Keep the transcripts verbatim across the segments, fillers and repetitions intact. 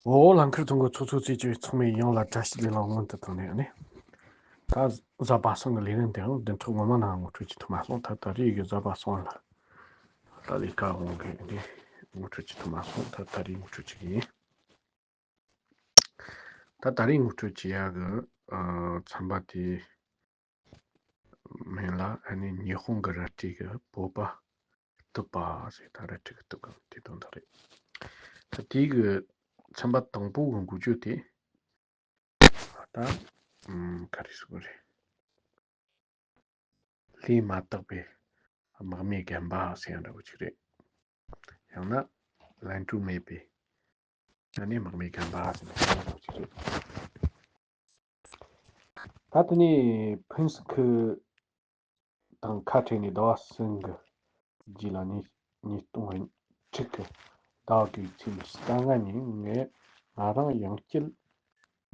འོ། ལམ་ཁར་ཐོན་གོ་ཚོགས་གཙོ་བཅས་ཀྱི་ཚང་མའི་ཡང་ལ་བཀྲ་ཤིས་བདེ་ལེགས་སྔོན་དུ་བཏང་ནས་ནི། ད་གཟའ་པ་སངས་ཀྱི་ལས་རིམ་དེའང་བདུན་ཕྲག་སྔོན་མ་ནང་ངོ་སྤྲོད་ཅིག་ཐུབ་མ་སོང་། ད་ད་རེས་ཀྱི་གཟའ་པ་སངས་ལ་ད་ལས་ཀ་འོང་གི་ནི་ངོ་སྤྲོད་ཅིག་ཐུབ་མ་སོང་། ད་ད་རེས་ངོ་སྤྲོད་ཅིག་ཡིན། ད་ད་རེས་ངོ་སྤྲོད་ཅིག་ཡག་གི་ཚན་པ་དེ། མིང་ལ་ཨ་ནི་ཉི་ཧོང་གི་རལ་གྲི་གི་བོད་པ་གཏུབ་པ་ཟེར། ད་རལ་གྲི་གི་གཏུབ་གི་དེ་དོན་དག་རེད། ད་དེའི་གི་ཚན་པ་དང་པོ་གི་འགོ་བརྗོད་དེ། ད་ཨམ་ག་རེ་ཟེར་དགོས་རེད། ལས་མ་དག་པའི་དམག་མིའི་རྒན་པ་ཟེར་ཡ་འདྲ་བོ་ཅིག་རེད། ཡང་ན་ལན་གྲུ་མེད་པའི་ཨ་ནི་དམག་མིའི་རྒན་པ་ཟེར་ན་ཟེར་ཡ་འདྲ་བོ་ཅིག་རེད། ད་དེ་ནས་ཕུན་སུམ་ཚོགས་དང་ཁ་བྲལ་ནས་ཟླ་བ་གསུམ་གྱི་རྗེས་ལ་ཉིས་ཉིས་སྟོང་དྲུག་གི་ཟླ་དགུ་པའི་ཚེས་ཉི་ཤུ་རྩ་ལྔ་ཉིན་ངས་ང་རང་ཡང་བསྐྱར་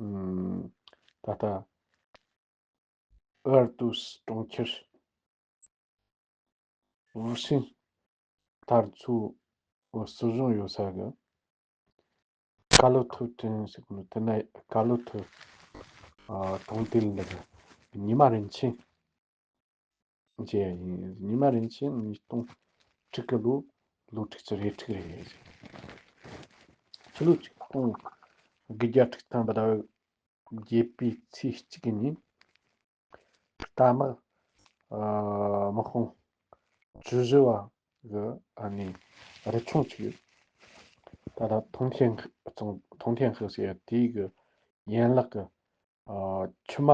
ཨམ་ད་ལྟ་ཨུ་ར་ཏུས་གྲོང་ཁྱེར་ཝུ་ཤིང་མཐར་མཚོའི་སྲིད་གཞུང་ཡོད་ས་གི་ཀ་ལོ་ཐུ་ཀྲེན་ཟེར་གི་འདུག་དེ་ན་ཀ་ལོ་ཐུ་ཨ་གྲོང་རྡལ་འདི་གི་ཉི་མ་རིན་ཆེན་མཇལ་ཡ་ཡིན། ཉི་མ་རིན་ཆེན་ཉིས་སྟོང་དྲུག་གི་ལོ་ལོ་དྲུག་ཅུ་རེ་དྲུག་རེད། ཕྱི་ལོ་ཆིག་སྟོང་དགུ་བརྒྱ་དྲུག་ཐམ་པ་ཟླ་བའི་བརྒྱད་པའི་ཚེས་གཅིག་ཉིན་རྟ་དམག་ཨ་དམག་དཔུང་བཅུ་བཞི་བ་གི་ཨ་ནི་རུ་ཆུང་ཅིག་ད་ལྟ་ཐོང་ཐེན་ཧི་ཐོང་ཐེན་ཧི་ཟེར་ཡ་དེའི་གི་ཡན་ལག་གི་ཨ་ཆུ་མ་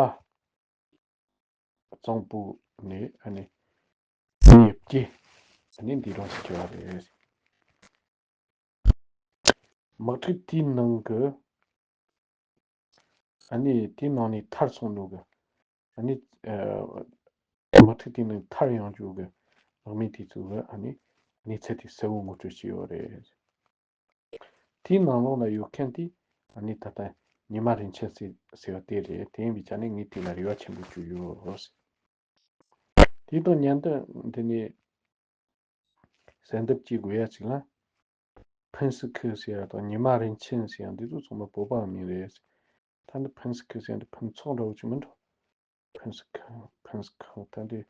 གཙང་པོ་ནས་ཨ་ནི་ཉེ་བརྒྱད་ཨ་ནི་འདི་རང་ཞིག་བྱས་པ་རེད། དམག་འཁྲུག་དེའི་ནང་གི་ཨ་ནི་དེའི་ནང་ནས་ཐར་སོང་ནོ་གི་ཨ་ནི་ཨ་དམག་འཁྲུག་དེའི་ནང་ཐར་ཡོང་རྒྱུ་གི་དམག་མི་དེ་ཚོ་གི་ཨ་ནི་གནས་ཚུལ་དེ་གསལ་བོ་ངོ་སྤྲོད་བྱས་ཡོད་རེད། དེའི་ནང་ལོགས་ལ་ཡོད་མཁན་དེ་ཨ་ནི་ད་ལྟ་ཉི་མ་རིན་ཆེན་ཟེར་ཟེར་བ་དེ་རེད། དེ་ཡིན་པའི་ཆ་ནས་ངས་དེ་ལ་རེ་བ་ཆེན་པོ་བཅོལ་ཡོད། དེ་དང་མཉམ་དུ་འདི་ནས་གསལ་འདེབས་བྱེད་དགོས་ཡ་ཅིག་ལ། ཕུན་སུམ་ཚོགས་ཟེར་ཡ་དང་ཉི་མ་རིན་ཆེན་ཟེར་ཡ་འདི་ཚོ་ཚང་མ་བོད་པ་མིང་རེད། ད་འདི་ཕུན་སུམ་ཚོགས་ཟེར་ཡ་འདི་ཕུན་ཚོགས་འདྲ་བོ་ཅིག་མིན་འགྲོ། ཕུན་སུམ་ཚོགས་ཕུན་སུམ་ཚོགས་ད་འདི་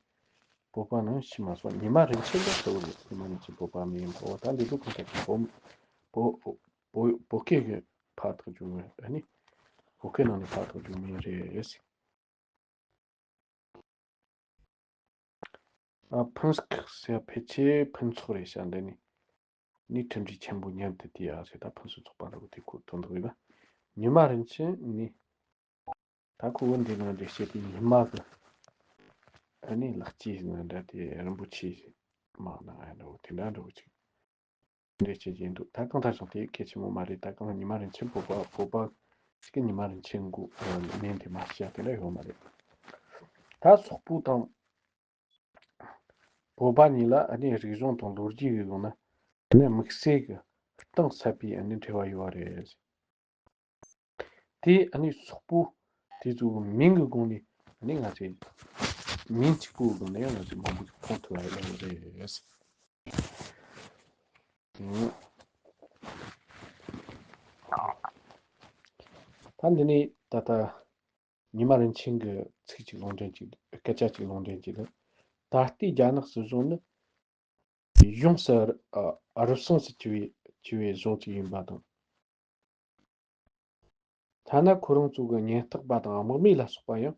བོད་པ་ནང་ཤི་མ་སོང་། ཉི་མ་རིན་ཆེན་ལ་གསལ་བོ་རེད། ཉི་མ་རིན་ཆེན་བོད་པ་མིང་ཡིན་པ། འོ་ད་འདི་ཚོ་ཁོ་ཐག་གི་བོད་བོད་བོད་བོད་སྐད་ཀྱི་ཕར་ཐག་བཅུག་མིན་ཨ་ནི་བོད་སྐད་ནང་ནས་ཕར་ཐག་བཅུག་མིང་རེད། ཨ་ཕུན་སུམ་ཚོགས་ཟེར་ཕལ་ཆེར་ཕུན་ཚོགས་རེད་ཤག་འདི་ནི་ནི་མཐུན་སྒྲིལ་ཆེན་པོ་མཉམ་དུ་བསྡུས་ཡ་ཟེར། ད་ཕུན་སུམ་ཚོགས་པ་འདྲ་བོ་དེ་ཁོ་དོན་དག་ཡིན་ན། ཉི་མ་རིན་ཆེན་ནི་ད་ཁོ་བོ་འདི་ནང་འདྲེ་བཤད་དེ་ཉི་མ་གི་ཨ་ནི་ལག་སྐྱེས་ཟེར་ན་འདྲ། དེ་རིན་པོ་ཆེ་མང་ན་ཨ་འདྲ་བོ་དེ་འདྲ་འདྲ་བོ་ཅིག་འདྲེ་བྱེད་ཀྱི་འདུག་ད་གང་ལྟར་སོང་དེ་གལ་ཆེན་པོ་མ་རེད། ད་གང་ཉི་མ་རིན་ཆེན་བོད་པ་བོད་པ་ཞིག་གི་ཉི་མ་རིན་ཆེན་གོ་མིང་དེ་མ་ཤེས་དེ་འདྲ་ཡོད་མ་རེད། ད་སོག་པོ་དང་བོད་པ་གཉིས་ལ་ཨ་ནི་རིག་གཞུང་དང་ལོ་རྒྱུས་ཀྱི་ངོས་ནས་ཨ་ནི་དམིགས་བསལ་གྱི་གཏིང་ཟབ་པའི་ཨ་ནི་འབྲེལ་བ་ཡོད་པ་རེད། དེ་ཨ་ནི་སོག་པོ་དེ་ཚོའི་མིང་གི་སྒོ་ནས་ཨ་ནི་ང་ཚོས་མིང་གཅིག་པོའི་སྒོ་ནས་ང་ཚོས་མང་པོ་ཞིག་མཐོང་ཐུབ་པ་ཡོད་རེད། ད་འདི་ནས་ད་ལྟ་ཉི་མ་རིན་ཆེན་གྱི་ཚིག་ཅིག་ལུང་འདྲེན་ཅིག་སྐད་ཆ་ཅིག་ལུང་འདྲེན་ཅིག་ད་ལྟའི་རྒྱ་ནག་སྲིད་གཞུང་ནི་ཡོངས་སུ་ཨ་རུལ་སུངས་སུ་གྱུར་བའི་གྱུར་བའི་གཞུང་ཅིག་ཡིན་པ་དང་། ཐ་ན་ཁོ་རང་ཚོ་གི་ཉེན་རྟོག་པ་དང་དམག་མི་ལ་སོགས་པ་ཡང་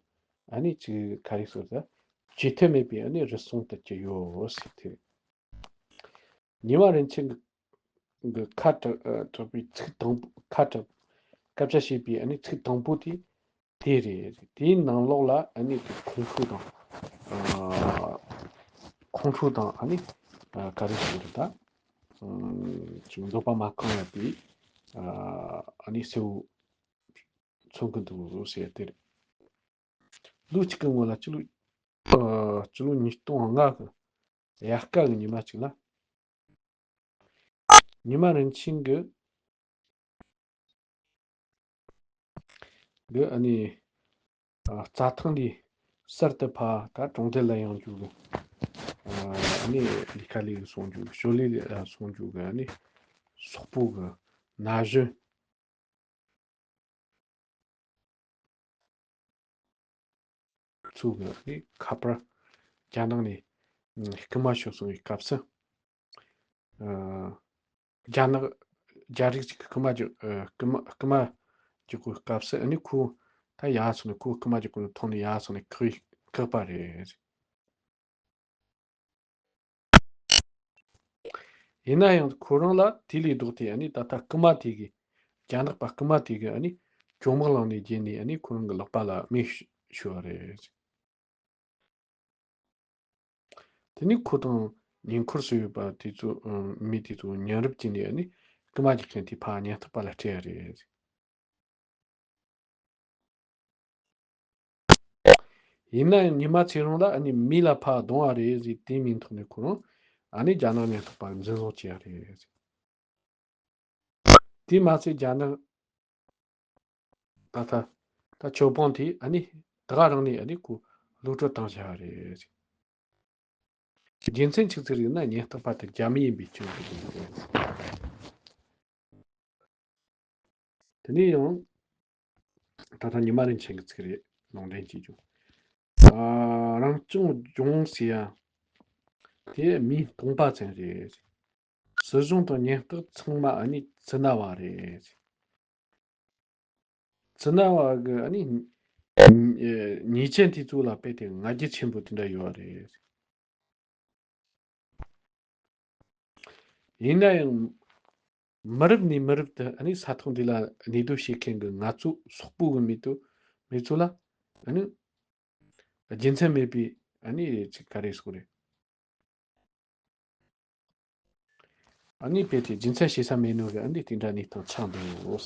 ཨ་ནི་ཅིག་ག་རེ་ཟེར་ད་བཅོས་ཐབས་མེད་པའི་ཨ་ནི་རུལ་སུངས་དུ་གྱུར་ཡོད་ཟེར་ཏེ། ཉི་མ་རིན་ཆེན་གྱི་ཁ་གྲག་གྲགས་པའི་ཚིག་དང་པོ་ཁ་གྲག་སྐད་ཆ་བཤད་པའི་ཨ་ནི་ཚིག་དང་པོ་དེ་དེ་རེད། དེའི་ནང་ལོགས་ལ་ཨ་ནི་དེ་ཁོང་ཁྲོ་དང་ཨ་ཁོང་ཁྲོ་དང་ཨ་ནི་ཨ་ག་རེ་ཞིག་རེད་ད། ཨ་ཅིག་འདོད་པ་མ་ཁེངས་ཡ་དེ་ཨ་ནི་གསལ་བོ་མཚོན་གྱི་འདུག་ཟེར་ཡ་དེ་རེད། ལོ་གཅིག་གི་སྔོན་ལ་སྤྱི་ལོ་ཨ་སྤྱི་ལོ་ཉིས་སྟོང་ལྔ་གི་དབྱར་ཁ་གི་ཉི་མ་གཅིག་ལ། ཉི་མ་རིན་ཆེན་གྱི་གི་ཨ་ནི་ཨ་རྩྭ་ཐང་ལས་གསར་དུ་ཕར་ད་གྲོང་རྡལ་ལ་ཡོང་རྒྱུ་གི་ཨ་ནི་ལས་ཀ་ལས་གི་སོང་རྒྱུ་གི་ཞོར་ལས་ལས་སོང་རྒྱུ་གི་ཨ་ནི་སོག་པོ་གི་ན་གཞོན་ ཚོ་གི་ནི་ཁ་པར་རྒྱ་ནག་ནས་ཨ་རྐུ་མ་ཤོར་སོང་བའི་སྐབས་སུ། ཨ། རྒྱ་ནག་རྒྱ་རིགས་ཅིག་གི་རྐུ་མ་རྒྱག་ཨ་རྐུ་མ་རྐུ་མ་རྒྱག་གོ་སྐབས་སུ་ཨ་ནི་ཁོ་ད་ཡར་སོང་ནས་ཁོ་རྐུ་མ་རྒྱག་གོ་ནས་མཐོང་ནས་ཡར་སོང་ནས་བཀག་བཀག་པ་རེད། ཡིན་ན་ཡང་ཁོ་རང་ལ་དེ་ལས་ལྡོག་སྟེ་ཨ་ནི་ད་ལྟ་རྐུ་མ་དེ་གི་རྒྱ་ནག་པ་རྐུ་མ་དེ་གི་ཨ་ནི་གྱོང་མག་བླངས་ནས་རྗེས་ནས་ཨ་ནི་ཁོ་རང་གི་ལག་པ་ལ་རྨས་ཤོར་བ་རེད། དེ་ནས་ཁོ་དང་ཉེ་འཁོར་སུ་ཡོད་པ་དེ་ཚོ་ཨ་མི་དེ་ཚོ་ཉེ་རབས་ཀྱི་ནས་ཨ་ནི་རྐུ་མ་རྒྱག་མཁན་དེ་ཕར་ཉེན་རྟོག་པ་ལ་སྤྲད་ཡ་རེད། ཡིན་ན་ཡང་ཉི་མ་ཚེ་རིང་ལ་ཨ་ནི་མི་ལ་ཕར་རྡུང་བ་རེད་ཟེར་དེ་མིན་ཐོག་ནས་ཁོ་རང་ཨ་ནི་རྒྱ་ནག་ཉེན་རྟོག་པ་འཛིན་བཟུང་བྱས་ཡ་རེད། དེ་མ་ཚད་རྒྱ་ནག་ད་ལྟ་ད་ཆོས་དཔོན་དེ་ཨ་ནི་ད་ག་རང་ནས་ཨ་ནི་ཁོ་གློད་གྲོལ་བཏང་བྱ་བ་རེད། རྒྱུ་མཚན་ཆི་ཟིག་རེད་ན་ཉེན་རྟོག་པ་དེ་རྒྱ་མི་ཡིན་པའི་རྐྱེན་གྱིས་རེད། དེ་ནས་ཡང་ད་ལྟ་ཉི་མ་རིན་ཆེན་གྱི་ཚིག་རེད། ལུང་འདྲེན་བྱེད་རྒྱུ། ཨ། རང་སྐྱོང་ལྗོངས་ཟེར་ཡ་དེ་མི་སྟོང་པ་ཙམ་རེད། སྲིད་གཞུང་དང་ཉེན་རྟོག་ཚང་མ་ཨ་ནི་ཙི་ན་བ་རེད། ཙི་ན་བ་གི་ཨ་ནི་ཉེས་ཅན་དེ་ཚོ་ལ་དཔེ་དེ་ང་རྒྱལ་ཆེན་པོ་དེ་འདྲ་ཡོད་རེད། ཡིན་ན་ཡང་མི་རབས་ནས་མི་རབས་དུ་ཨ་ནི་ས་ཐོག་འདི་ལ་གནས་སྡོད་བྱེད་མཁན་གྱི་ང་ཚོ་སོག་པོ་གི་མི་ཚོ་མི་ཚོ་ལ་ཨ་ནི་རྒྱུ་མཚན་མེད་པའི་ཨ་ནི་ཅིག་ག་རེ་ཟེར་དགོས་རེད། ཨ་ནི་དཔེ་དེ་རྒྱུ་མཚན་བྱེད་ས་མེད་ནོ་གི་ཨ་ནི་དེ་འདྲ་གནས་སྟངས་ཆགས་འདུག་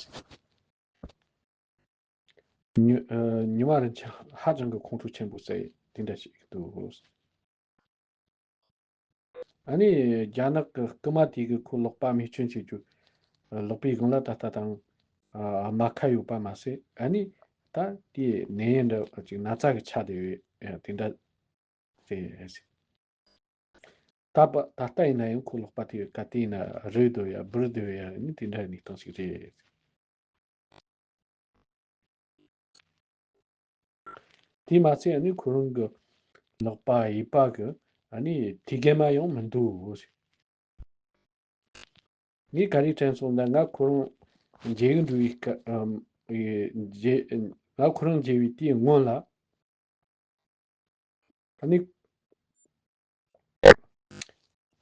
ཉི་ཨ་ཉི་མ་རིན་ཆེན་ཧ་ཅང་གི་ཁོང་ཁྲོ་ཆེན་པོ་བཟོས་དེ་འདྲ་ཞིག་འདུག་ཨ་ནི་རྒྱ་ནག་གི་རྐུ་མ་དེ་གི་ཁོ་ལག་པ་རྨས་སྐྱོན་བྱེད་རྒྱུ་ལག་པའི་སྒང་ལ་ད་ལྟ་དང་ཨ་རྨ་ཁ་ཡོད་པ་མ་ཟད་ཨ་ནི་ད་དེའི་ནད་ཡམས་འདྲ་ཅིག་ན་ཚ་གི་ཆགས་བསྡད་ཡོད་དེ་འདྲ་རེད། ད་པ་ད་ལྟ་ཡིན་ན་ཡང་ཁོ་ལག་པ་དེ་ག་དུས་ཡིན་ན་རུལ་སྡོད་ཡ་འབུར་སྡོད་ཡ་ནི་དེ་འདྲ་གནས་སྟངས་ཤིག་རེད། དེ་མ་ཚད་ཨ་ནི་ཁོ་རང་གི་ལག་པ་གཡས་པ་གི་ཨ་ནི་ཐད་རྒལ་མ་ཡང་མི་འདུག་ངས་ག་རེ་དྲན་སོང་ན་ང་ཁོ་རང་མཇལ་གི་འགྲོ་བའི་སྐབས་ཨམ། ཨེ། མཇལ། ང་ཁོ་རང་མཇལ་བའི་དེའི་སྔོན་ལ། ཨ་ནི།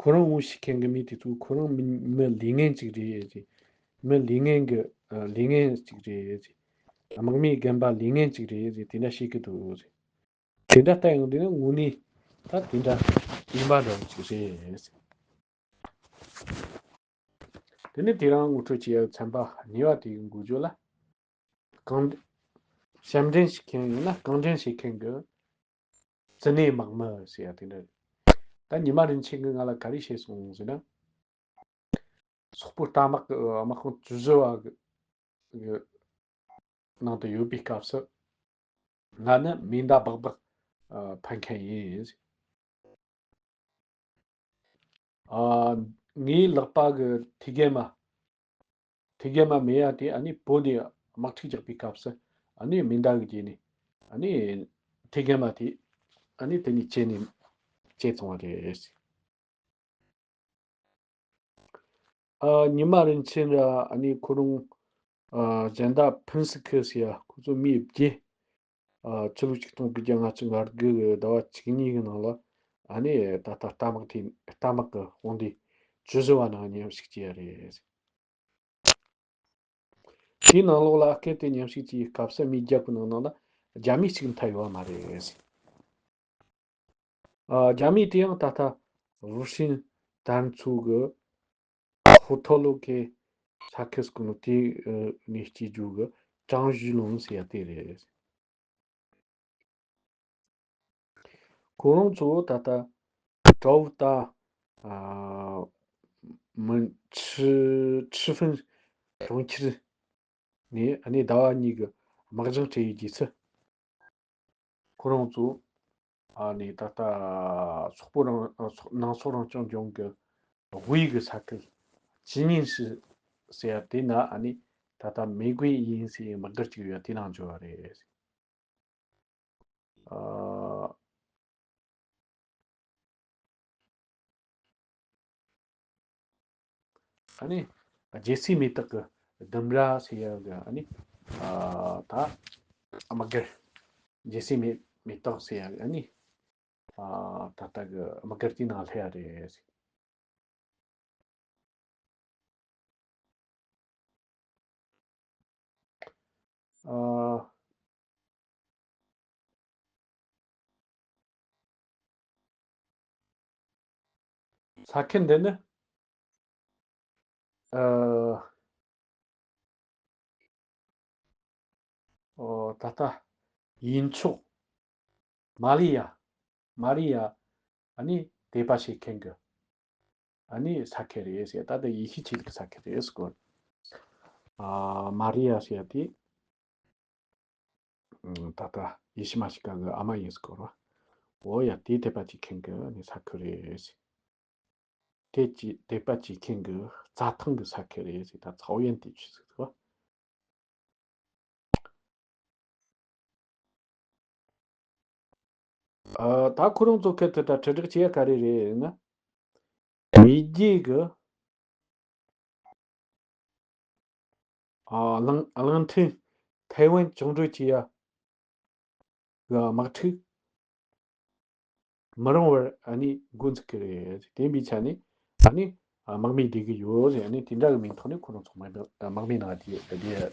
ཁོ་རང་ངོ་ཤེས་མཁན་གྱི་མི་དེ་ཚོ་ཁོ་རང་མི་མི་ལས་ངན་ཅིག་རེད་ཟེར། མི་ལས་ངན་གྱི་ཨ་ལས་ངན་ཅིག་རེད་ཟེར། དམག་མིའི་རྒན་པ་ལས་ངན་ཅིག་རེད་ཟེར་དེ་འདྲ་བཤད་ཀྱི་འདུག་ཟེར། དེ་འདྲ་ལྟ་ཡོང་དུས་ནི་དངོས་གནས་ད་དེ་འདྲ་ཡིན་པ་འདྲ་བོ་ཅིག་རེད་ཟེར། དེ་ནས་དེ་རིང་ངོ་སྤྲོད་བྱེད་ཡག་ཚན་པ་གཉིས་པ་དེའི་འགོ་བརྗོད་ལ། རྐང་། ཞབས་འདྲེན་བྱེད་མཁན་ཡིན་ན་རྐང་འདྲེན་བྱེད་མཁན་གྱི་ཙི་ནའི་དམག་མི་ཟེར་ཡ་དེ་འདྲ་རེད། ད་ཉི་མ་རིན་ཆེན་གྱིས་ང་ལ་ག་རེ་བཤད་སོང་ཟེར་ན། སོག་པོའི་རྟ་དམག་གི་དམག་དཔུང་བཅུ་བཞི་བ་གི་གི་ནང་དུ་ཡོད་པའི་སྐབས་སུ། ང་ནི་མེ་མདའ་སྦག་སྦག་ཨ་འཕེན་མཁན་ཡིན། ཨ། ངའི་ལག་པ་གི་ཐད་རྒལ་མ། ཐད་རྒལ་མ་མེད་ཡ་དེ་ཨ་ནི་བོད་ནས་དམག་འཁྲུག་རྒྱག་པའི་སྐབས་སུ་ཨ་ནི་མེ་མདའ་གི་རྗེས་ནས་ཨ་ནི་ཐད་རྒལ་མ་དེ་ཨ་ནི་དེ་ནས་བཅད་ནས་བཅད་སོང་བ་རེད། ཨ། ཉི་མ་རིན་ཆེན་ར་ཨ་ནི་ཁོ་རང་ཨ་གཞན་དག་ཕུན་སི་ཁི་ཟེར་ཡ་ཁོ་ཚོ་མི་བརྒྱད། ཨ། ཕྱི་ལོ་ཆིག་སྟོང་དགུ་བརྒྱ་ལྔ་བཅུ་ང་དགུ་གི་ཟླ་བ་བཅུ་གཉིས་ཀྱི་ནང་ལ་ཨ་ནི་ད་ལྟ་རྟ་དམག་དེ་རྟ་དམག་གི་དཔུང་སྡེ་བཅུ་བཞི་བ་ནང་མཉམ་ཞུགས་བྱས་ཡ་རེད། དེའི་ནང་ལོགས་ལ་སྐད་དེ་མཉམ་ཞུགས་ཀྱི་སྐབས་སུ་མི་བརྒྱ་གི་ནང་ནང་ལ་རྒྱ་མི་གཅིག་མཐའ་ཡོད་པ་མ་རེད། ཨ། རྒྱ་མི་དེ་ཡང་ད་ལྟ་ཝུ་ཧྲིན་ཏན་ཚུའུ་གི་ཧུ་ཐོ་ལོ་ཀེ་ས་ཁུལ་སྐུ་ནུ་དེ་ནས་སྐྱེས་རྒྱུ་གི་ཀྲང་ཞུས་ལུང་ཟེར་ཡ་དེ་རེད། ཁོ་རང་ཚོ་ད་ལྟ་ཀྲོའུ་ཏ་ཨ་མི་ཁྲི་ཁྲི་ཧྥིན་གྲོང་ཁྱེར་ནས་ཨ་ནི་ཟླ་བ་གཉིས་ཀྱི་དམག་སྦྱང་སྤྲད་ཡོད་རྒྱུ་ཚོ། ཁོ་རང་ཚོ་ཨ་ནི་ད་ལྟ་སོག་པོ་རང་སོག་ནང་སོག་རང་སྐྱོང་ལྗོངས་ཀྱི་དབུས་ཀྱི་ས་ཁུལ་ཅི་ཉིན་ཧྲི་ཟེར་ཡ་དེ་ན་ཨ་ནི་ད་ལྟ་མེ་གོའི་དབྱིན་ཟེར་ཡའི་དམག་སྒར་ཅིག་ཡོད་དེ་ནང་འབྱོར་བ་རེད། ཨ། ཨ་ནི་རྒྱལ་སྲས་མེ་ཏོག་གི་ལྡུམ་ར་ཟེར་ཡ་གི་ཨ་ནི་ཨ་ད་དམག་སྒར། རྒྱལ་སྲས་མེ་མེ་ཏོག་ཟེར་ཡ་གི་ཨ་ནི་ཨ་ད་ལྟ་གི་དམག་སྒར་དེའི་ནང་སླེབས་ཡ་རེད། ཨ། ས་ཁུལ་འདི་ནི། ཨ། ཨོ། ད་ལྟ་ཡུལ་ཕྱོགས་མ་ལི་ཡ། མ་རི་ཡ། ཨ་ནི་དད་པ་བྱེད་མཁན་གྱི་ཨ་ནི་ས་ཁུལ་རེད་ཟེར། ད་ལྟ་ཡེ་ཤུ་ཆོས་ལུགས་ས་ཁུལ་རེད་ཟེར་གོ། ཨ། མ་རི་ཡ་ཟེར་ཡ་དེ། ཨ། ད་ལྟ་ཡེ་ཤུ་མ་ཤི་ཀ་གི་ཨ་མ་ཡིན་ཟེར་གོ་ར། འོ་ཡ། དེ་དད་པ་བྱེད་མཁན་གྱི་ཨ་ནི་ས་ཁུལ་རེད་ཟེར། དེ་ཅི་དད་པ་བྱེད་མཁན་གྱི་རྩྭ་ཐང་གི་ས་ཁུལ་རེད་ཟེར། ད་ཚའོ་ཡན་དེ་ཆི་ཟིག་ཟེར་བ། ཨ། ད་ཁོ་རང་ཚོ་ཁྱེད་ཚོ་ད་དྲིལ་བསྒྲགས་བྱེད་ཡ་ག་རེ་རེད་ཟེར་ན། མེས་རྒྱལ་གྱི་ཨ། གླིང་གླིང་ཕྲན་ཐའེ་ཝན་བཅིངས་འགྲོལ་བྱེད་ཡ་གི་དམག་འཁྲུག་མི་རིང་བར་ཨ་ནི་འགོ་འཛུགས་ཀྱི་རེད། དེ་ཡིན་པའི་ཆ་ནས་ཨ་ནི་དམག་མི་བསྡུ་གི་ཡོད་ཟེར། ཨ་ནི་དེ་འདྲ་གི་མིང་ཐོག་ནས་ཁོ་རང་ཚོ་དམག་མི་དམག་མི་ནང་བསྡུས་བསྡུས་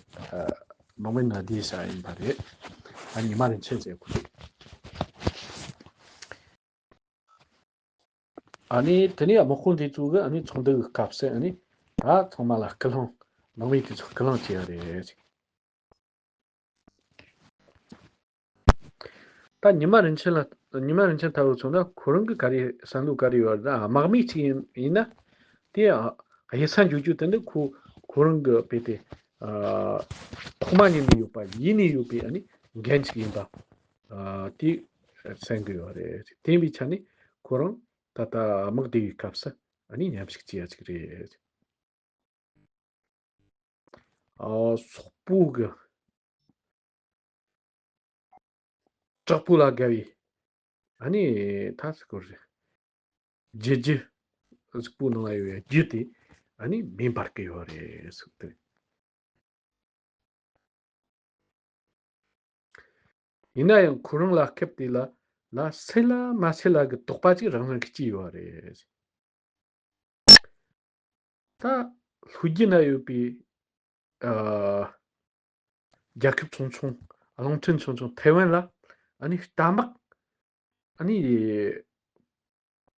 དམག་མི་ནང་བསྡུས་བྱས་ཡིན་པ་རེད། ཨ་ནི་ཉི་མ་རིན་ཆེན་ཟེར་ཁོ་ཚོ། ཨ་ནི་དེ་ནས་དམག་དཔོན་དེ་ཚོ་གི་ཨ་ནི་ཚོགས་འདུ་གི་སྐབས་སུ་ཨ་ནི་ད་ཚང་མ་ལ་སྐུལ་སློང་། དམག་མི་དེ་ཚོ་སྐུལ་སློང་བྱས་ཡ་རེད། ད་ཉི་མ་རིན་ཆེན་ལ། ཉི་མ་རིན་ཆེན་ལྟ་བུ་མཚོན་ན་ཁོ་རང་གི་ག་རེ་བསམ་བློ་ག་རེ་ཡོད་རེད། ད་དམག་མི་ཅིག་ཡིན་ཡིན་ན་དེ་གཡུལ་ས་འཇུག་རྒྱུ་དེ་འདི་ཁོ་ཁོ་རང་གི་དཔེ་དེ་ཨ་ཐོག་མ་ཉིད་ནས་ཡོད་པ། ཡིད་ནས་ཡོད་པའི་ཨ་ནི་འགན་ཅིག་ཡིན་པ་ཨ་དེ་གསན་གི་ཡོད་རེད། དེ་ཡིན་པའི་ཆ་ནས་ཁོ་རང་ད་ལྟ་དམག་སྡེ་བའི་སྐབས་སུ་ཨ་ནི་མཉམ་ཞུགས་བྱེད་ཡ་ཅིག་རེད། ཨ། སོག་པོ་གི་དྲག་པོ་ལ་དགའ་བའི་ཨ་ནི་ད་ཟེར་གོ་རེད། རྒྱུ་རྒྱུ། སོག་པོ་ནང་ལ་ཡོད་པའི་རྒྱུ་དེ་ཨ་ནི་མེ་འབར་གི་ཡོད་རེད་ཟེར་དེ། ཡིན་ན་ཡང་ཁོ་རང་ལ་སྐབས་དེ་ལ་ལ་སྲིད་ལ་མ་སྲིད་ལ་གི་དོགས་པ་ཅིག་རང་རང་གི་སྐྱེས་ཡོད་རེད། ད་ལྷོ་རྒྱུད་ན་ཡོད་པའི་ཨ་རྒྱལ་ཁབ་ཆུང་ཆུང་། གླིང་ཕྲན་ཆུང་ཆུང་ཐའེ་ཝན་ལ་ཨ་ནི་རྟ་དམག་ཨ་ནི་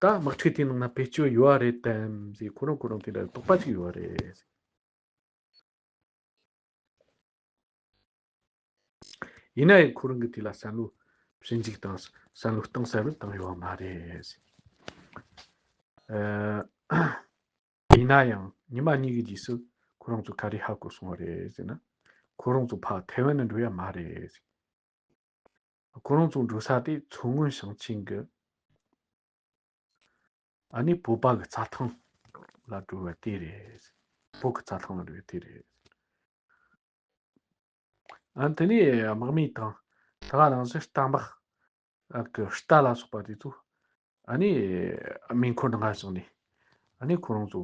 ད་དམག་འཁྲུག་དེའི་ནང་ན་བེད་སྤྱོད་ཡོད་རེད་དམ་ཟེར། ཁོ་རང་ཁོ་རང་དེ་འདྲ་དོགས་པ་ཅིག་ཡོད་རེད། ཡིན་ན་ཡང་ཁོ་རང་གི་དེ་ལ་བསམ་བློ་ཞིབ་འཇུག་དང་བསམ་བློ་གཏིང་ཟབ་རུ་བཏང་ཡོད་མ་རེད། ཨ། ཡིན་ན་ཡང་ཉི་མ་གཉིས་ཀྱི་རྗེས་སུ་ཁོ་རང་ཚོ་ག་རེ་ཧ་གོ་སོང་བ་རེད་ཟེར་ན། ཁོ་རང་ཚོ་ཕར་ཐའེ་ཝན་ནང་འགྲོ་ཡ་མ་རེད། ཁོ་རང་ཚོ་འགྲོ་ས་དེ་མཚོ་སྔོན་ཞིང་ཆེན་གྱི་ཨ་ནི་བོད་པ་གི་རྩྭ་ཐང་ལ་འགྲོ་བ་དེ་རེད། བོད་ཀྱི་རྩྭ་ཐང་ལ་འགྲོ་བ་དེ་རེད། ཨ། དེ་ནས་དམག་མི་དང་ད་ག་ནང་བཞིན་རྟ་དམག་གི་རྟ་ལ་སོགས་པ་དེ་ཚོ་ཨ་ནི་མེ་འཁོར་ནང་ང་བཞག་ནས་ཨ་ནི་ཁོ་རང་ཚོ་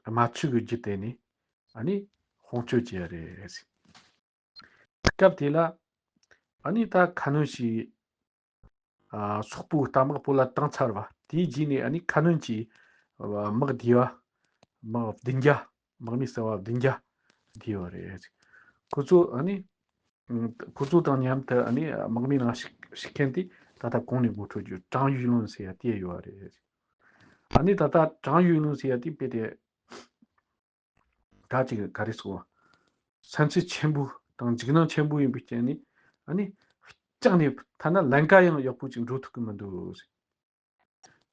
རྨ་ཆུ་གི་རྒྱུད་དེད་ནས་ཨ་ནི་དཔུང་སྐྱོད་བྱས་རེད། སྐབས་དེ་ལ་ཨ་ནི་ད་ཁ་སྣོན་བྱས། ཨ། སོག་པོའི་རྟ་དམག་བོད་ལ་བཏང་ཚར་བ་དེའི་རྗེས་ནས་ཨ་ནི་ཁ་སྣོན་གྱིས་དམག་བསྡུས་པ། དམག་བདུན་བརྒྱ། དམག་མི་གསར་བ་བདུན་བརྒྱ་བསྡུས་པ་རེད། ཁོ་ཚོ་ཨ་ནི་ཁོ་ཚོ་དང་མཉམ་དུ་ཨ་ནི་དམག་མི་ནང་ཞུགས་ཞུགས་མཁན་དེ་ད་ལྟ་གོང་ནས་ངོ་སྤྲོད་རྒྱུ་ཀྲང་ཡུས་ལུན་ཟེར་ཡ་དེ་ཡོད་རེད། ཨ་ནི་ད་ལྟ་ཀྲང་ཡུས་ལུན་ཟེར་ཡ་དེ་དཔེ་དེ། ད་ཅིག་ག་རེ་ཟེར། སེམས་ཚེགས་ཆེན་པོ་དང་འཇིགས་སྣང་ཆེན་པོ་ཡིན་པའི་རྐྱེན་ནས་ཨ་ནི་བཅག་ནས་ཐ་ན་ལན་ཀ་ཡང་ཡག་པོ་ཅིག་འགྲོ་ཐུབ་ཀྱི་མི་འདུག།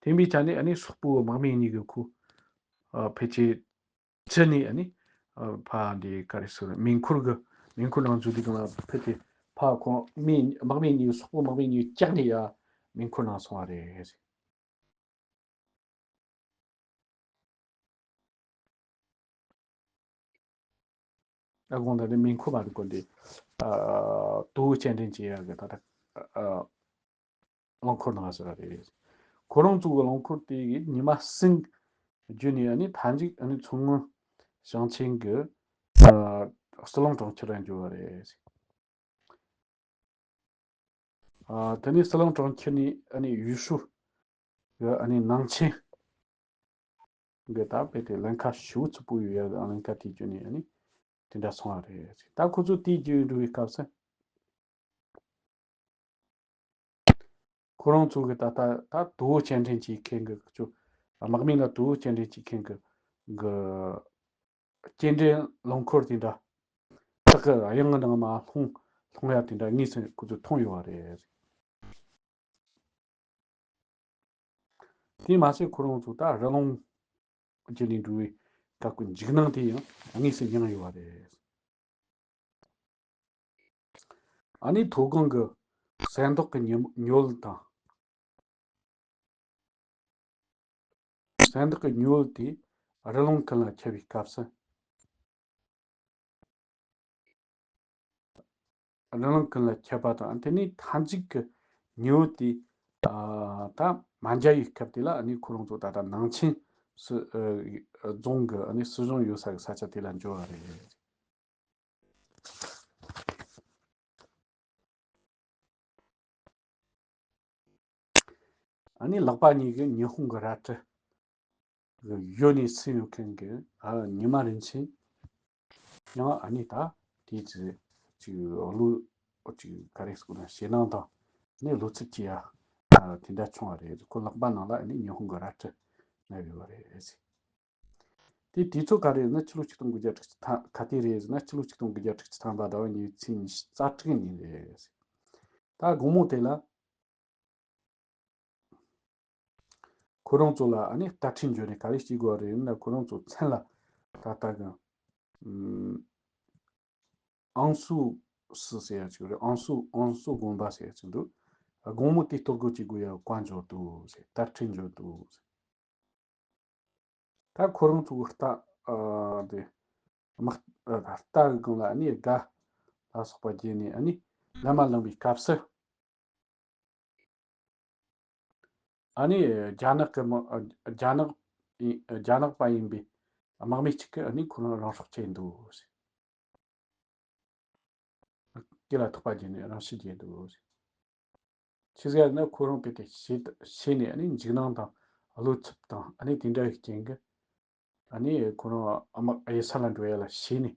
དེ་འདྲའི་ཆ་ནས་ཨ་ནི་སོག་པོའི་དམག་མི་གཉིས་ཀྱི་ཁོ། ཨ། ཕལ་ཆེར་ཕྱི་ནས་ཨ་ནི། ཨ། ཕ་འདི་ག་རེ་ཟེར། མེ་འཁོར་གྱི་མེ་འཁོར་ནང་འཛུལ་དུས་སྒང་ལ་ཕལ་ཆེར་ཕ་ཁོང་མི་དམག་མི་གཉིས། སོག་པོའི་དམག་མི་གཉིས་བཅག་ནས་ཡ་མེ་འཁོར་ནང་སོང་བ་རེད། ཨ། དགོངས་དག་ནི་མེ་འཁོར་མ་རེད་གོ། འདི། ཨ། དོ་བོ་སྤྱན་འདྲེན་བྱེད་ཡག་གི་ད་ལྟ། ཨ། རླངས་འཁོར་ནང་ཟེར་བ་རེད། ཁོ་རང་ཚོ་གི་རླངས་འཁོར་དེ་གི་ཉི་མ་གསུམ་བརྒྱུད་ནས་ཨ་ནི་མཐའ་མཇུག་ཨ་ནི་མཚོ་སྔོན་ ཞིང་ཆེན་གྱི་ཨ་ཟི་ལིང་གྲོང་ཁྱེར་ལ་འབྱོར་བ་རེད། ཨ་དེ་ནས་ཟི་ལིང་གྲོང་ཁྱེར་ནས་ཨ་ནི་ཡུས་ཧྲུའུ་གི་ཨ་ནི་ནང་ཆེན་གྱི་ད་དཔེ་དེ་ལམ་ཁ་ཞེ་པོ་ཚུགས་པོ་ཡོད་ཡ་ལམ་ཁ་དེ་བརྒྱུད་ནས་ཨ་ནི་དེ་འདྲ་སོང་བ་རེད། ད་ཁོ་ཚོ་དེ་བརྒྱུད་འགྲོ་བའི་སྐབས་སུ། ཁོ་རང་ཚོ་གི་ད་ལྟ་ད་དོ་བོད་སྐྱེལ་འདྲེན་བྱེད་མཁན་གི་ཁོ་ཚོ་དམག་མི་ལ་དོ་བོད་སྐྱེལ་འདྲེན་བྱེད་མཁན་གི་གི་སྐྱེལ་འདྲེན་རླངས་འཁོར་དེ་འདྲ་ཏག་གི་གཡང་གི་ནང་མར་ལྷུང་ལྷུང་ཡ་དེ་འདྲ་དངོས་སུ་ཁོ་ཚོས་མཐོང་ཡོད་པ་རེད། དེས་མ་ཟད་ཁོ་རང་ཚོ་ད་རི་ལུང་བརྒྱུད་ནས་འགྲོ་བའི་སྐབས་ཀྱི་འཇིགས་སྣང་དེ་ཡང་དངོས་སུ་མྱངས་ཡོད་པ་རེད། ཨ་ནི་མཐོ་སྒང་གི་གསེར་མདོག་གི་ཉི་ཉི་འོད་དང་། གསེར་མདོག་གི་ཉི་འོད་དེ་རི་ལུང་ཀུན་ལ་ཁྱབ་པའི་སྐབས་སུ། རི་ལུང་ཀུན་ལ་ཁྱབ་པ་དང་། དེ་ནས་མཐའ་མཇུག་གི་ཉི་འོད་དེ་ཨ་ད་མ་འཇའ་ཡི་སྐབས་དེ་ལ་ཨ་ནི་ཁོ་རང་ཚོ་ད་ལྟ་ནང་ཆེན་སུ་ཨ་རྫོང་གི་ཨ་ནི་སྲིད་གཞུང་ཡོད་ས་གི་ས་ཆ་དེ་ལ་འབྱོར་བ་རེད། ཨ་ནི་ལག་པ་གཉིས་ཀྱིས་ཉི་ཧོང་གི་རལ་གྲི་གི་གཡོན་ནས་ཟིན་ཡོད་མཁན་གྱི་ཨ་ཉི་མ་རིན་ཆེན་ཡང་ཨ་ནི་ད་དེའི་ཚེ་ཅིག་བློ་ཅིག་ག་རེ་ཟེར་དགོས་ན་ཞེད་སྣང་དང་ནི་བློ་འཚབ་སྐྱེ་ཡ་ཨ་དེ་འདྲ་བྱུང་བ་རེད། ཁོ་ལག་པ་ནང་ལ་ཨ་ནི་ཉི་ཧོང་གི་རལ་གྲི་མནབས་ཡོད་པ་རེད། དེ་དུས་ཚོད་ག་རེ་ཡིན་ན་ཕྱི་ལོ་ཆིག་སྟོང་དགུ་བརྒྱ་དྲུག་ཅུ་ཐམ་ག་དུས་རེད་ཟེར་ན་ཕྱི་ལོ་ཆིག་སྟོང་དགུ་བརྒྱ་དྲུག་ཅུ་ཐམ་པ་ཟླ་བ་གཉིས་པའི་ཚེས་ཉི་ཤུ་རྩ་དྲུག་ཉིན་རེད། ད་དགོང་མོ་དེ་ལ་ཁོ་རང་ཚོ་ལ་ཨ་ནི་རྟ་ཁྲིད་འཇོག་ནས་ག་རེ་བྱེད་དགོས་རེད་ན། ཁོ་རང་ཚོ་མཚན་ལ་ད་ལྟ་གི་ཨམ་ཨང་སུ་སི་ཟེར་ཡ་ཅིག་རེད། ཨང་སུ་ཨང་སུ་དགོན་པ་ཟེར་ཡ་ཅིག་འདུག་དགོང་མོ་དེ་གཏོར་རྒོལ་བྱེད་དགོས་ཡ་བཀའ་འབྱོར་འདུག་ཟེར། རྟ་ཁྲིད་འཇོག་འདུག་ཟེར། ད་ཁོ་རང་ཚོ་གི་རྟ་ཨ་དེ་དམག་ཨ་རྟ་གི་སྒང་ལ་ཨ་ནི་སྒ་ལ་སོགས་པ་བརྒྱབ་ནས་ཨ་ནི་ལམ་མ་ལངས་པའི་སྐབས་སུ། ཨ་ནི་རྒྱ་ནག་གི་མི་རྒྱ་ནག་ཡིན་རྒྱ་ནག་པ་ཡིན་པའི་དམག་མི་གཅིག་གིས་ཨ་ནི་ཁོ་རང་རང་སྲོག་བཅད་འདུག་ཟེར། སྐེ་ལ་ཐག་པ་བརྒྱབ་ནས་རང་ཤི་བརྒྱབ་འདུག་ཟེར། ཆི་ཟེར་ན་ཁོ་རང་དཔེ་དེ་ཤེས་ཤེས་ནས་ཨ་ནི་འཇིགས་སྣང་དང་བློ་འཚབ་དང་ཨ་ནི་དེ་འདྲ་ཡི་རྐྱེན་གྱིས་ཨ་ནི་ཁོ་རང་དམག་གཡུལ་ས་ལ་འགྲོ་ཡ་ལ་ཤེས་ནས་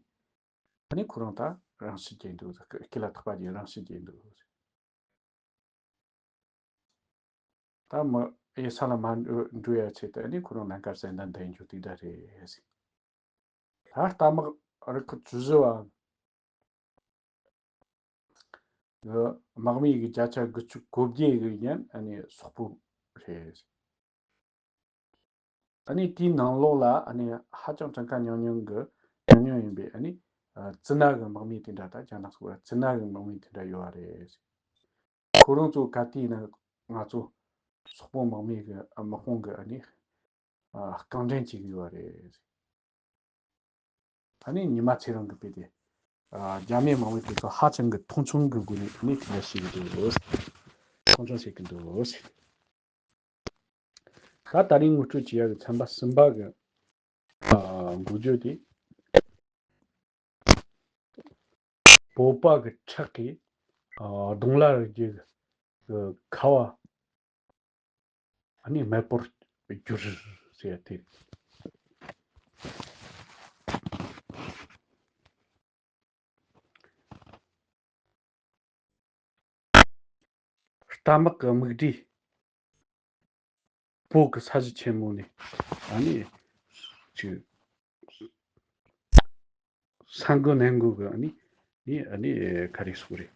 ཨ་ནི་ཁོ་རང་ད་རང་ཤི་བརྒྱབ་འདུག་སྐེ་ལ་ཐག་པ་བརྒྱབ་རང་ཤི་བརྒྱབ་འདུག་ད་མི་གཡུལ་ས་ལ་མ་འགྲོ་འགྲོ་ཡ་ཆེད་དུ་ཨ་ནི་ཁོ་རང་ལམ་ཁ་བཟོས་ན་འདི་འཇུག་དེ་འདྲ་རེད་ཟེར། ད་རྟ་དམག་རིགས་ཁག་བཅུ་བཞི་བ་གི་དམག་མི་གི་བརྒྱ་ཆ་དགུ་བཅུ་གོ་བརྒྱད་གི་ཡན་ཨ་ནི་སོག་པོ་རེད། ཨ་ནི་དེའི་ནང་ལོགས་ལ་ཨ་ནི་ཧ་ཅང་གྲངས་ཀ་ཉུང་ཉུང་གི་ཉུང་ཉུང་ཡིན་པའི་ཨ་ནི་ཙི་ན་གི་དམག་མི་དེ་འདྲ་དང་རྒྱ་ནག་སོགས་ཙི་ན་གི་དམག་མི་དེ་འདྲ་ཡོད་པ་རེད། ཁོ་རང་ཚོ་ག་དུས་ཡིན་ན་ང་ཚོ་སོག་པོ་དམག་མི་གི་དམག་དཔུང་གི་ཨ་ནི་རྐང་འདྲེན་བྱེད་ཀྱི་ཡོད་པ་རེད། ཨ་ནི་ཉི་མ་ཚེ་རིང་གི་དཔེ་དེ་རྒྱ་མིའི་དམག་མི་དེ་ཚོ་ཧ་ཅང་གི་མཐོང་ཆུང་གི་སྒོ་ནས་ཨ་ནི་དེ་འདྲ་བྱེད་ཀྱི་འདུག་མཐོང་ཆུང་བྱེད་ཀྱི་འདུག་ད་ད་རིང་ངོ་སྤྲོད་བྱེད་ཡག་གི་ཚན་པ་གསུམ་པ་གི་ཨ་འགོ་བརྗོད་དེ། བོད་པ་གི་ཁྲག་གིས་ཨ་གདོང་ལ་རི་རྒྱུད་ཀྱི་ཁ་བ་ཨ་ནི་མེད་པར་གྱུར་ཟེར་ཏེ། རྟ་དམག་གི་དམིགས་གྲས། བོད་ཀྱི་ས་གཞི་ཆེན་མོ་ནས་ཨ་ནི་ཅིག་ས་འགུལ་ནན་འགུལ་གི་ཨ་ནི་ནི་ཨ་ནི་ག་རེ་ཟེར་རེད།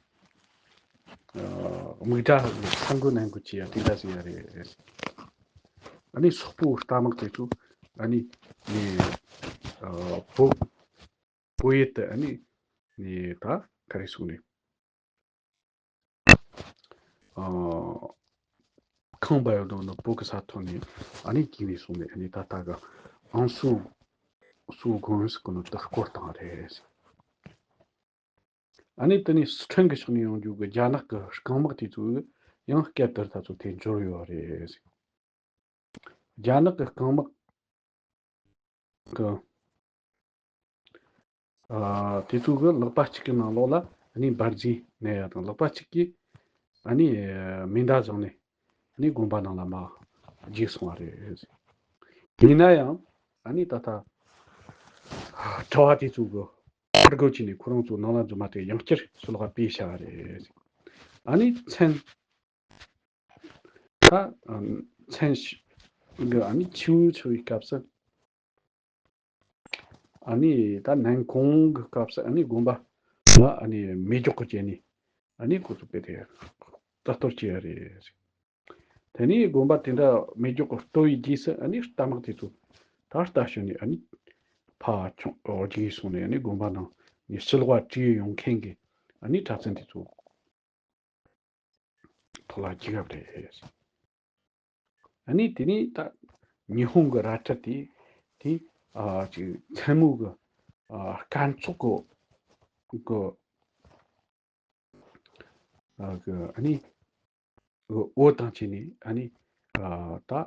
དམིགས་གྲས་ས་འགུལ་ནན་འགུལ་བྱེད་ཡ་དེ་འདྲ་ཟེར་ཡ་རེད། ཨ་ནི་སོག་པོའི་རྟ་དམག་དེ་ཚོ་ཨ་ནི་ནི་བོད་བོད་ཡུལ་དུ་ཨ་ནི་ནི་ད་ག་རེ་ཟེར་རེད། ཨ་ཁང་པ་ཡོད་དོ་ནི་བོད་ཀྱི་ས་ཐོག་ནས་ཨ་ནི་གྱིས་ནས་སོང་ནས་ཨ་ནི་ད་ལྟ་གི་ཨང་སུ་སུ་དགོན་ཟེར་གོ་ནོ་དེ་བསྐོར་བཏང་རེད། ཨ་ནི་དེ་ནས་སི་ཁྲོན་གྱི་ཕྱོགས་ནས་ཡོང་རྒྱུ་གི་རྒྱ་ནག་གི་རྐང་དམག་དེ་ཚོ་ཡང་སྐབས་དེར་ད་ཚོ་དེ་འབྱོར་ཡོད་རེད། རྒྱ་ནག་གི་རྐང་དམག་གི་ ཨ་དེ་ཚོ་གི་ལག་པ་གཅིག་གི་ནང་ལོགས་ལ་ཨ་ནི་འབར་རྫས་མནན་ཡ་དང་། ལག་པ་གཅིག་གིས་ཨ་ནི་མེ་མདའ་བཟུང་ནས་ཨ་ནི་དགོན་པ་ནང་ལ་མར་འཇུག་སོང་བ་རེད། ཡིན་ན་ཡང་ཨ་ནི་ད་ལྟ་གྲྭ་བ་དེ་ཚོ་གི་ཕར་རྒོལ་བྱས་ནས་ཁོ་རང་ཚོ་ནང་ལ་འཛུལ་མ་ཐག་ཡང་བསྐྱར་ཞི་ལྷག་སྤེལ་བྱ་བ་རེད། ཨ་ནི་མཚན། ད་མཚན་གི་ཨ་ནི་ཆུ་བོ་ཆེ་བའི་སྐབས་སུ། ཨ་ནི་ད་ནན་གུང་གི་སྐབས་སུ་ཨ་ནི་དགོན་པ་ལ་ཨ་ནི་མེ་སྒྱོགས་ཀྱིས་བརྒྱན་ནས་ཨ་ནི་ཁོ་ཚོ་དཔེ་དེ་རྩ་གཏོར་བྱས་ཡ་རེད། དེ་ནས་དགོན་པ་དེ་འདྲ་མེ་སྒྱོགས་ཀྱིས་གཏོར་བའི་རྗེས་སུ་ཨ་ནི་རྟ་དམག་དེ་ཚོ་ད་རྟ་ཞོན་ནས་ཨ་ནི་ཕར་ཆུང་འོ་རྒྱུག་སོང་ནས་ཨ་ནི་དགོན་པ་ནང་ནས་ཞི་ལྷག་སྤྲད་ཡོང་མཁན་གྱི་ཨ་ནི་གྲྭ་བཙུན་དེ་ཚོ་ཐོག་ལ་རྒྱུག་ཡ་རེད། ཨ་ནི་དེ་ནས་ད་ཉི་ཧོང་གི་རལ་གྲི་དེ་དེ་ཨ་ཅིག་མཚན་མོ་གི་ཨ་སྐར་ཚོགས་གི་གི་ཨ་གི་ཨ་ནི་འོད་དང་བཅས་ནས་ཨ་ནི་ཨ་ད་ཨ་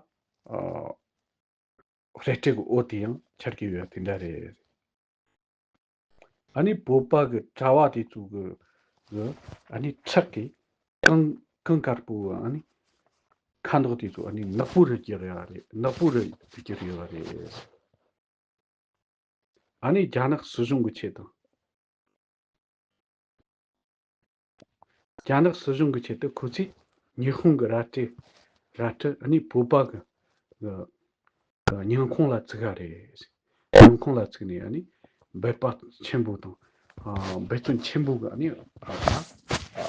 སྤྲེལ་གྱི་འོད་དེ་ཡང་འཆར་གྱི་ཡོད་དེ་འདྲ་རེད། ཨ་ནི་བོད་པ་གི་གྲྭ་བ་དེ་ཚོ་གི་གི་ཨ་ནི་ཁྲག་གི་གངས་གངས་དཀར་པོ་ཨ་ནི་ཁ་མདོག་དེ་ཚོ་ཨ་ནི་ནག་པོ་རུ་གྱུར་ཡོད་རེད། ནག་པོ་རུ་གྱུར་ཡོད་རེད། ཨ་ནི་རྒྱ་ནག་སྲིད་གཞུང་གི་ཆེད་དང་། རྒྱ་ནག་སྲིད་གཞུང་གི་ཆེད་དུ་ཁོ་ཚོས་ཉི་ཧོང་གི་རལ་གྲི་རལ་གྲི་ཨ་ནི་བོད་པ་གི་གི་སྙིང་ཁོང་ལ་བཙུགས་ཡ་རེད། སྙིང་ཁོང་ལ་བཙུགས་ནས་ཨ་ནི་འབད་པ་ཆེན་པོ་དང་ཨ་འབད་བརྩོན་ཆེན་པོ་གི་ཨ་ནི་ཨ་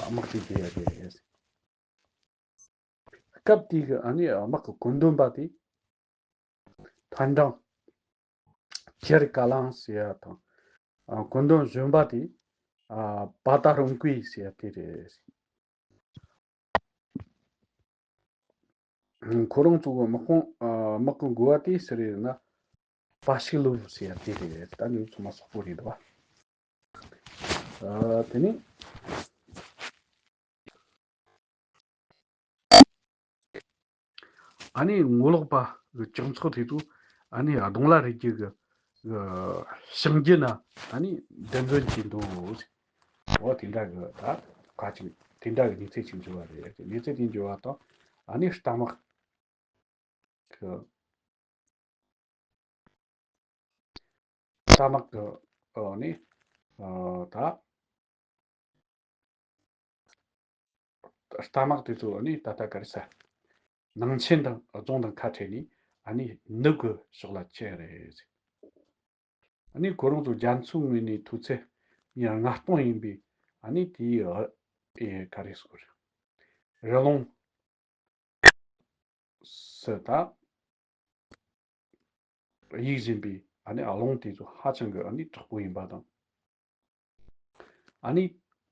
དམག་དེ་རྒྱག་ཡ་རེད། སྐབས་དེའི་གི་ཨ་ནི་དམག་གི་བཀོད་འདོམས་པ་དེ་ཐན་ཀྲང་ཅེར་ཀ་ལང་ཟེར་ཡ་དང་། ཨ་བཀོད་འདོམས་གཞོན་པ་དེ་ཨ་པ་ཏ་རོང་ཀུའི་ཟེར་ཡ་དེ་རེད། ཁོ་རང་ཚོ་གི་དམག་དཔུང་ཨ་དམག་གི་འགོ་བ་དེ་སུ་རེད་ན། པ་ཤིག་ལུ་ཟེར་ཡ་དེ་རེད། ད་ནི་ཚང་མ་སོག་པོ་རེད་འདུག་བ། ཨ་དེ་ནི་ཨ་ནི་ངོ་ལོག་པ་གི་སྤྱི་ཚོགས་དེ་ཚོ་ཨ་ནི་གདོང་ལ་རིག་རྒྱུ་གི་གི་བྱང་རྒྱུ་ན་ཨ་ནི་བདེན་རྫུན་གྱི་འདུག་འོ་དེ་འདྲ་གི་ད་ཁ་ཅིག་དེ་འདྲ་གི་གནས་ཚུལ་ཅིག་འབྱུང་བ་རེད། གནས་ཚུལ་དེ་འབྱུང་བ་དང་ཨ་ནི་རྟ་དམག་གི་རྟ་དམག་གི་ཨ་ནི་ཨ་ད་རྟ་དམག་དེ་ཚོ་ཨ་ནི་ད་ལྟ་ག་རེ་ཟ། ནང་ཆེན་དང་རྫོང་དང་ཁ་བྲལ་ནས་ཨ་ནི་ནུབ་གི་ཕྱོགས་ལ་ཁྱེར་རེད། ཨ་ནི་ཁོ་རང་ཚོ་རྒྱ་མཚོའི་ངོས་ནས་མཐོ་ཚད་ཉིས་ལྔ་སྟོང་ཡིན་པའི་ཨ་ནི་དེའི་ཨེ་ག་རེ་ཟེར། རི་ཀླུང་སུ་ད་གཡུག་བཞིན་པའི་ཨ་ནི་ཨ་ལོང་དེ་ཚོ་ཧ་ཅང་གི་ཨ་ནི་དྲག་པོ་ཡིན་པ་དང་། ཨ་ནི་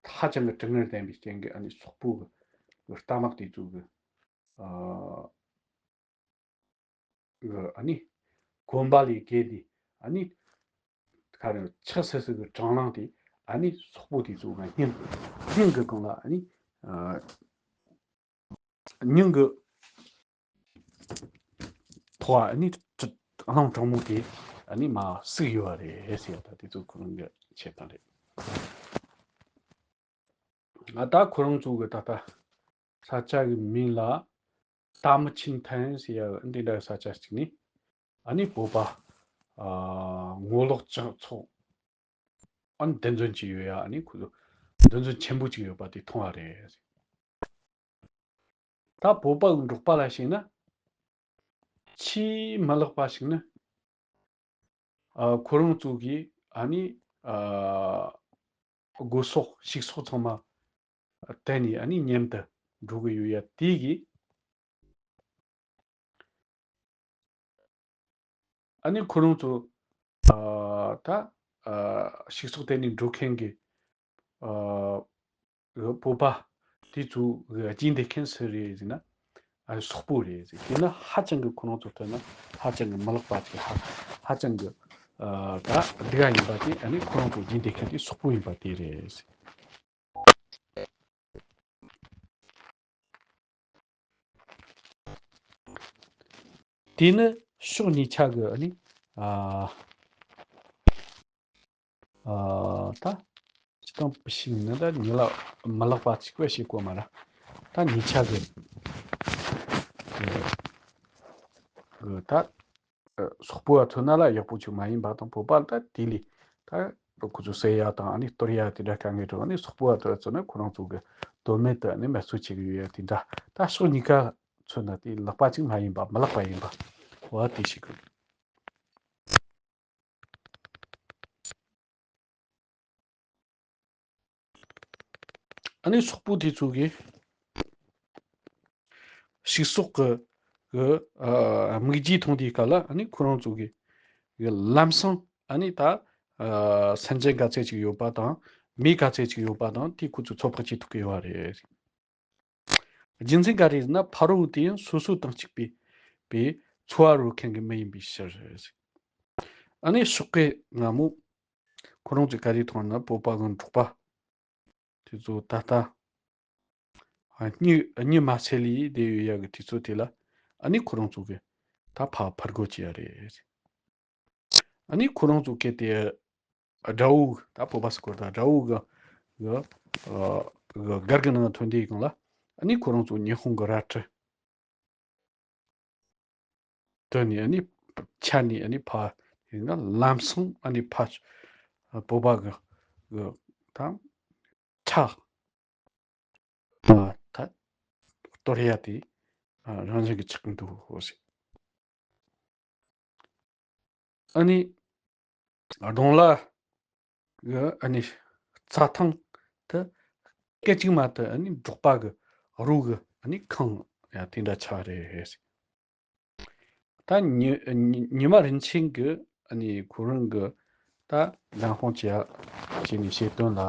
ཧ་ཅང་གི་གྲང་ངར་ལྡན་པའི་རྐྱེན་གྱིས་ཨ་ནི་སོག་པོ་གི་རྟ་དམག་དེ་ཚོ་གི་ཨ་གི་ཨ་ནི་གོན་པ་ལས་བརྒལ་ཏེ་ཨ་ནི་ག་རེ་ཆག་སི་སི་གི་གྲང་རླུང་དེ་ཨ་ནི་སོག་པོ་དེ་ཚོ་གི་སྙིང་སྙིང་གི་སྒང་ལ་ཨ་ནི་ཨ་སྙིང་གི་ཐོག་ཨ་ནི་ཀྲི་ཀླུང་དྲང་མོ་དེ་ཨ་ནི་མར་བསྲེགས་ཡོད་པ་རེད་ཟེར། ད་དེ་ཚོ་ཁོ་རང་གི་བཤད་སྟངས་རེད། ང་ད་ཁོ་རང་ཚོ་གི་ད་ལྟ་ས་ཆ་གི་མིང་ལ་ཏཱ་མི་ཆིན་ཐན་ཟེར་ཡ་འདི་འདྲ་ས་ཆ་ཅིག་ནས་ཨ་ནི་བོད་པ་ཨ་ངོ་ལོག་སྤྱི་ཚོགས་ཨ་ནི་བདེན་རྫུན་ཅིག་ཡོད་ཡ། ཨ་ནི་ཁོ་ཚོ་བདེན་རྫུན་ཆེན་པོ་ཅིག་ཡོད་པ་དེ་མཐོང་བ་རེད། ད་བོད་པ་གི་འབྲོག་པ་ལ་གཞིགས་ན། ཆེས་མ་ལེགས་པ་ཞིག་ནི། ཨ་ཁོ་རང་ཚོ་གིས་ཨ་ནི་ཨ་སྒོ་ཟོག་ཕྱུགས་ཟོག་ཚང་མ་དེད་ནས་ཨ་ནི་མཉམ་དུ་འགྲོ་གི་ཡོད་ཡ་དེ་གིས། ཨ་ནི་ཁོ་རང་ཚོ་ཨ་ད་ཨ་ཕྱུགས་ཟོག་དེད་ནས་འགྲོ་མཁན་གྱི་ཨ་བོད་པ་དེ་ཚོ་གི་རྒྱུག་བསྡད་མཁན་སུ་རེད་ཟེར་ན། ཨ་སོག་པོ་རེད་ཟེར། དེ་ནི་ཧ་ཅང་གི་ཁོ་རང་ཚོ་ལྟར་ན་ཧ་ཅང་གི་མི་ལེགས་པ་ཅིག་ཧ་ཧ་ཅང་གི་ཨ་ད་སྡུག་ག་ཡིན་པ་དེ་ཨ་ནི་ཁོ་རང་ཚོ་རྒྱུག་བསྡད་མཁན་དེ་སོག་པོ་ཡིན་པ་དེ་རེད་ཟེར། དེ་ནི་ཕྱོགས་གཉིས་ཆ་གི་ཨ་ནི་ཨ་ ཨ་ད་སྤྱི་བཏང་ཞིག་ནི་ད་ཉི་ལ་མི་ལག་པ་གཅིག་པོ་ཞིག་གོ་མ་ར། ད་ཉི་ཆ་གི་གི་ད་སོག་པོ་བ་ཚོ་ན་ལ་ཡག་པོ་ཅིག་མ་ཡིན་པ་དང་བོད་པ་ད་དེ་ལས་ད་ཁོ་ཚོ་ཟེར་ཡ་དང་ཨ་ནི་གཏོར་ཡ་དེ་འདྲ་དཀའ་ངལ་འགྲོ། ཨ་ནི་སོག་པོ་བ་ཚོ་ཚོ་ནི་ཁོ་རང་ཚོ་གི་དོན་མེད་དུ་ཨ་ནི་མ་སོ་ཅིག་ཡོད་ཡ་དེ་འདྲ། ད་ཕྱོགས་གཉིས་ཀ་མཚོན་ན་དེ་ལག་པ་གཅིག་མ་ཡིན་པ་མི་ལག་པ་ཡིན་པ་བ་དེ་ཞིག་གི། ཨ་ནི་སོག་པོ་དེ་ཚོ་གིས་ཕྱུགས་ཟོག་གི་གི་ཨ་སྨིག་རྒྱུ་འཐུང་དུས་སྐབས་ལ་ཨ་ནི་ཁོ་རང་ཚོ་གི་གི་ལམ་སང་ཨ་ནི་ད་ཨ་སེམས་ཅན་ག་ཚད་ཅིག་ཡོད་པ་དང་མི་ག་ཚད་ཅིག་ཡོད་པ་དང་དེ་ཁོ་ཚོ་ཚོད་དཔག་བྱེད་ཐུབ་ཀྱི་ཡོད་རེད། རྒྱུ་མཚན་ག་རེ་ཟེར་ན་ཕ་རོལ་དེ་ཡང་སོ་སོ་དང་གཅིག་པའི་པའི་འཚོ་བ་རོལ་མཁན་གྱི་མི་ཡིན་པའི་ཕྱིར། ཨ་ནི་ཕྱོགས་གི་སྔ་མོ་ཁོ་རང་ཚོས་ག་རེ་མཐོང་ན་བོད་པ་གི་འབྲོག་པ་དེ་ཚོ་ད་ལྟ་ཨ་གཉིད་གཉིད་མ་སད་ལས་བསྡད་ཡོད་ཡ་གི་དུས་ཚོད་དེ་ལ་ཨ་ནི་ཁོ་རང་ཚོ་གི་ད་ཕ་ཕར་རྒོལ་བྱས་ཡ་རེད། ཨ་ནི་ཁོ་རང་ཚོ་གལ་ཏེ་དགྲ་བོ་ད་བོད་པ་ཟེར་གོ་ད་དགྲ་བོ་གི་གི་ཨ་གི་སྒར་གི་ནང་ཐོན་དུས་སྒང་ལ་ཨ་ནི་ཁོ་རང་ཚོ་ཉི་ཧོང་གི་རལ་གྲི་དེ་ནས་ཨ་ནི་ཆ་ནས་ཨ་ནི་ཕ་ཡིན་ན་ལམ་སང་ཨ་ནི་ཕ་བོད་པ་གི་གི་ད་ཁྲག་ཨ་ད་གཏོར་ཡ་དེ་ཨ་རང་བཞིན་གྱི་ཆགས་ཀྱི་འདུག་ཟེར། ཨ་ནི་གདོང་ལ་གི་ཨ་ནི་རྩྭ་ཐང་དུ་སྐད་ཅིག་མ་དུ་ཨ་ནི་འབྲོག་པ་གི་རོ་གི་ཨ་ནི་ཁང་ཡང་དེ་འདྲ་ཆགས་རེད། ད་ཉི་ཉི་ཉི་མ་རིན་ཆེན་གི་ཨ་ནི་ཁོ་རང་གི་ད་མདང་དཔང་བྱས་བྱས་ནས་བཤད་དོན་ལ།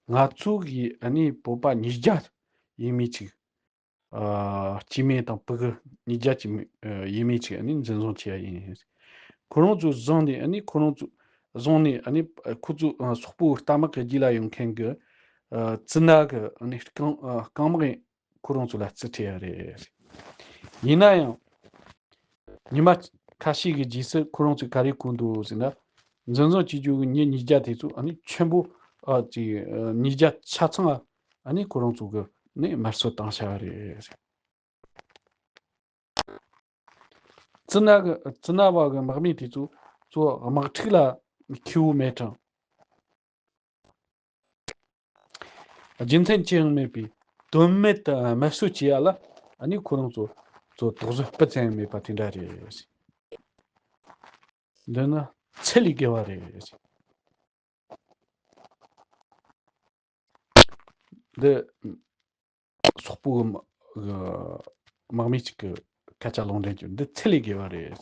ང་ཚོ་གི་ཨ་ནི་བོད་པ་ཉིས་བརྒྱ་ཡས་མས་ཅིག་ཨ་སྐྱེ་དམན་དང་ཕྲུ་གུ་ཉིས་བརྒྱ་ཅིག་ཨ་ཡས་མས་ཅིག་ཨ་ནི་འཛིན་བཟུང་བྱས་ཡ་ཡིན། ཁོ་རང་ཚོ་བཟུང་ནས་ཨ་ནི་ཁོ་རང་ཚོ་བཟུང་ནས་ཨ་ནི་ཁོ་ཚོ་ཨ་སོག་པོའི་རྟ་དམག་གི་རྗེས་ལ་ཡོང་མཁན་གྱི་ཨ་ཙི་ན་གི་ཨ་ནི་རྐང་ཨ་རྐང་དམག་ཡིན། ཁོ་རང་ཚོ་ལ་རྩིས་སྤྲད་ཡ་རེད། ཡིན་ན་ཡང་། ཉི་མ་ཁ་ཤས་ཀྱི་རྗེས་སུ་ཁོ་རང་ཚོས་ག་རེ་གོ་འདུག་ཟེར་ན། འཛིན་བཟུང་བྱེད་རྒྱུ་གི་མི་ཉིས་བརྒྱ་དེ་ཚོ་ཨ་ནི་ཆེན་པོ་ཨ་ཅིག་ཉིས་བརྒྱ་ཆ་ཚང་ཨ་ནི་ཁོ་རང་ཚོ་གི་ནི་དམར་གསོད་བཏང་བཞག་རེད། ཙི་ན་གི་ཙི་ན་བ་གི་དམག་མི་དེ་ཚོ་ཚོ་དམག་འཁྲུག་ལ་ཁེ་བོ་མེད་ཀྱང་། རྒྱུ་མཚན་ཅི་ཡང་མེད་པའི་དོན་མེད་དུ་དམར་གསོད་བྱེད་ཡ་ལ་ཨ་ནི་ཁོ་རང་ཚོ་ཚོ་དོགས་ཟོན་སྤུ་ཙམ་ཡང་མེད་པ་དེ་འདྲ་རེད། འདི་ནི་ཚད་ལས་བརྒལ་བ་རེད། འདི་སོག་པོའི་དམག་མི་གཅིག་གི་སྐད་ཆ་ལུང་འདྲེན་གྱི་འདི་ཚད་ལས་བརྒལ་བ་རེད།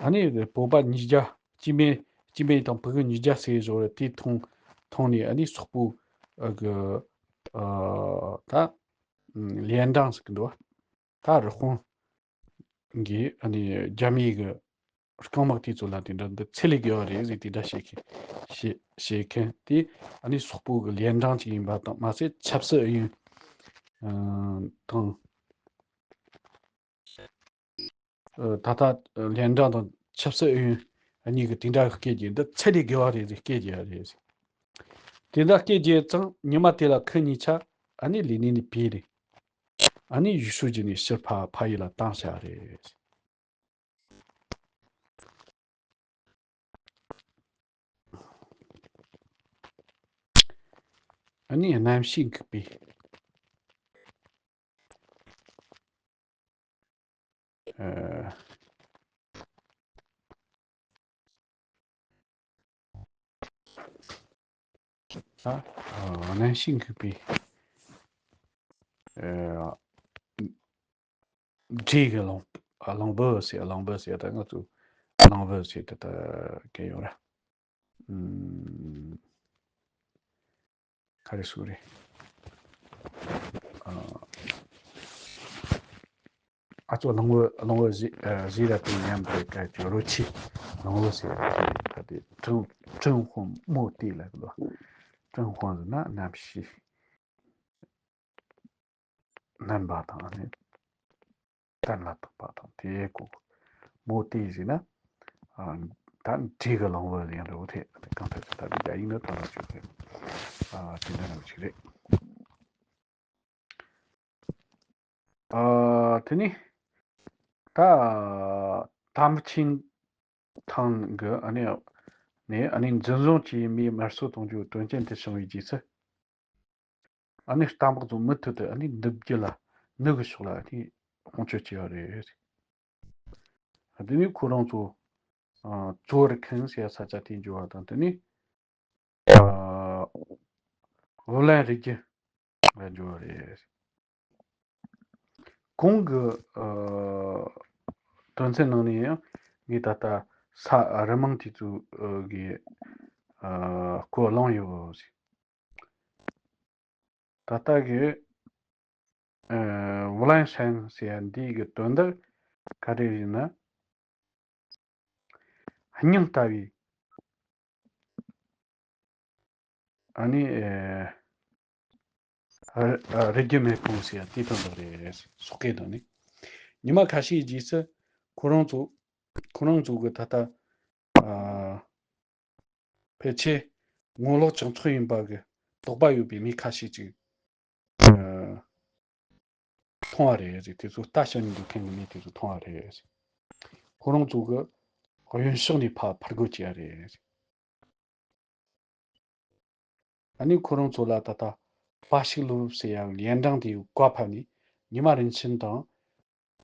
ཨ་ནི་བོད་པ་ཉིས་བརྒྱ་སྐྱེ་དམན་སྐྱེ་དམན་དང་ཕྲུ་གུ་ཉིས་བརྒྱ་ཟེར་བཟོ་རེད། དེ་མཐོང་མཐོང་ནས་ཨ་ནི་སོག་པོ་གི་ད་ལིན་ཀྲང་ཟེར་གི་འདུག་ད་རི་ཧོང་གི་ཨ་ནི་རྒྱ་མིའི་གི་རྐང་དམག་དེ་ཚོ་ལ་དེ་འདྲ་འདི་ཚད་ལས་བརྒལ་བ་རེད་ཟེར་དེ་འདྲ་བཤད་མཁན་བཤད་བཤད་མཁན་དེ་ཨ་ནི་སོག་པོ་གི་ལིན་ཀྲང་ཅིག་ཡིན་པ་དང་མ་ཟད་ཆབ་སྲིད་ཨུ་ཡོན་དང་ད་ལྟ་ལིན་ཀྲང་དང་ཆབ་སྲིད་ཨུ་ཡོན་གཉིས་ཀྱི་དེ་འདྲ་གི་སྐད་ཀྱི་འདི་ཚད་ལས་བརྒལ་བ་རེད་ཟེར་སྐད་རྒྱག་རེད་ཟེར། དེ་འདྲ་སྐད་རྒྱག་ཙང་ཉི་མ་དེ་ལ་ཁོ་གཉིས་ཆ་ཨ་ནི་ལི་ནིན་ནས་བུད་རེད། ཨ་ནི་ཡུལ་ཤུལ་གྱི་ནས་ཕྱིར་ཕ་ཕ་ཡུལ་ལ་བཏང་བཞག་རེད། ཨ་ནི་གནམ་གཤིས་འགུག་པའི་ཨ། ཨ། གནམ་གཤིས་འགུག་པའི་ཨ། འབྲས་ཀྱི་གླང་གླང་བུ་ཟེར། གླང་བུ་ཟེར་ད་ང་ཚོ་གླང་བུ་ཟེར་ད་ད་ག་ཡོད་ར། ཨུམ། ག་རེ་ཟེར་རེད། ཨ། ཨ་ཚོ་གླང་བུ་གླང་བུ་ཟེར་ཨ་ཟེར་ར་དེ་མཉམ་དུ་ག་ཅིག་རོ་ཁྱི་གླང་བུ་ཟེར་ར་དེ་ད་དེ་ཀྲུང་ཀྲུང་ཧོང་མོ་ཏི་ལ་གི་ལོ། ཀྲུང་ཧོང་ཟེར་ན་གནམ་གཤིས། རྣམ་པ་དང་ནི་གཏན་ལ་དག་པ་དང་དེའི་སྐུ། མོ་ཏི་ཟེར་ན་ཨ་ ད་འབྲས་ཀྱི་གླང་བུ་ཡིན་རེད་བོ་དེ། གང་ལྟར་ད་ལྟ་རྒྱ་ཡིག་ནི་དོན་དག་ཅིག་རེད། ཨ་དེ་འདྲ་ནང་ཞིག་རེད། ཨ་དེ་ནི་ད་དམ་ཆེན་ཐང་གི་ཨ་ནི་ནས་ཨ་ནི་འཛིན་བཟུང་བྱས་མིའི་དམར་གསོད་གཏོང་རྒྱུའི་དོན་རྐྱེན་དེ་བྱུང་བའི་རྗེས་སུ། ཨ་ནི་རྟ་དམག་ཚོ་མུ་མཐུད་དུ་ཨ་ནི་ནུབ་རྒྱུད་ལ་ནུབ་ཀྱི་ཕྱོགས་ལ་ཨ་ནི་དཔུང་སྐྱོད་བྱས་པ་རེད། དེ་ནས་ཁོ་རང་ཚོ་ཨ་གཙོ་བོར་མཁན་ཟེར་ས་ཆ་དེ་འབྱོར་བ་དང་། དེ་ནས་ཨ་ཝུ་ལན་རི་རྒྱུད་ལ་འབྱོར་བ་རེད། གོང་གི་ཨ་དོན་ཚན་ནང་ནས་ཡང་ངས་ད་ལྟ་ས་རི་མིང་དེ་ཚོ་གི་ཨ་སྐོར་གླེང་ཡོད་ཟེར། ད་ལྟ་གི་ཨ་ཝུ་ལན་ཧྲན་ཟེར་ཡ་འདི་གི་དོན་དག་ག་རེ་ཡིན་ན། སྙིང་ལྟ་བུའི་ཨ་ནི་ཨ་ཨ་རི་རྒྱུད་མེ་དཔུང་ཟེར་ཡ་དེ་དོན་དག་རེད། སོག་སྐད་ནང་ནས། ཉི་མ་ཁ་ཤས་རྗེས་སུ་ཁོ་རང་ཚོ་ཁོ་རང་ཚོ་གི་ད་ལྟ་ཨ་ཕལ་ཆེར་ངོ་ལོག་ཅིག་ཚོགས་ཡིན་པ་གི་དོགས་པ་ཡོད་པའི་མི་ཁ་ཤས་ཅིག་ཨ་མཐོང་བ་རེད་ཟེར། དེ་ཚོ་རྟ་ཞོན་ནས་འདུག་མཁན་གྱི་མི་དེ་ཚོ་མཐོང་བ་རེད་ཟེར། ཁོ་རང་ཚོ་གི་གཡོན་ཕྱོགས་ནས་ཕར་ཕར་རྒོལ་བྱས་པ་རེད་ཟེར། ཨ་ནི་ཁོ་རང་ཚོ་ལ་ད་ལྟ་པ་ཤིག་ལུ་ཟེར་ཡག་ལན་གྲངས་དེ་བཀའ་ཕབ་ནས་ཉི་མ་རིན་ཆེན་དང་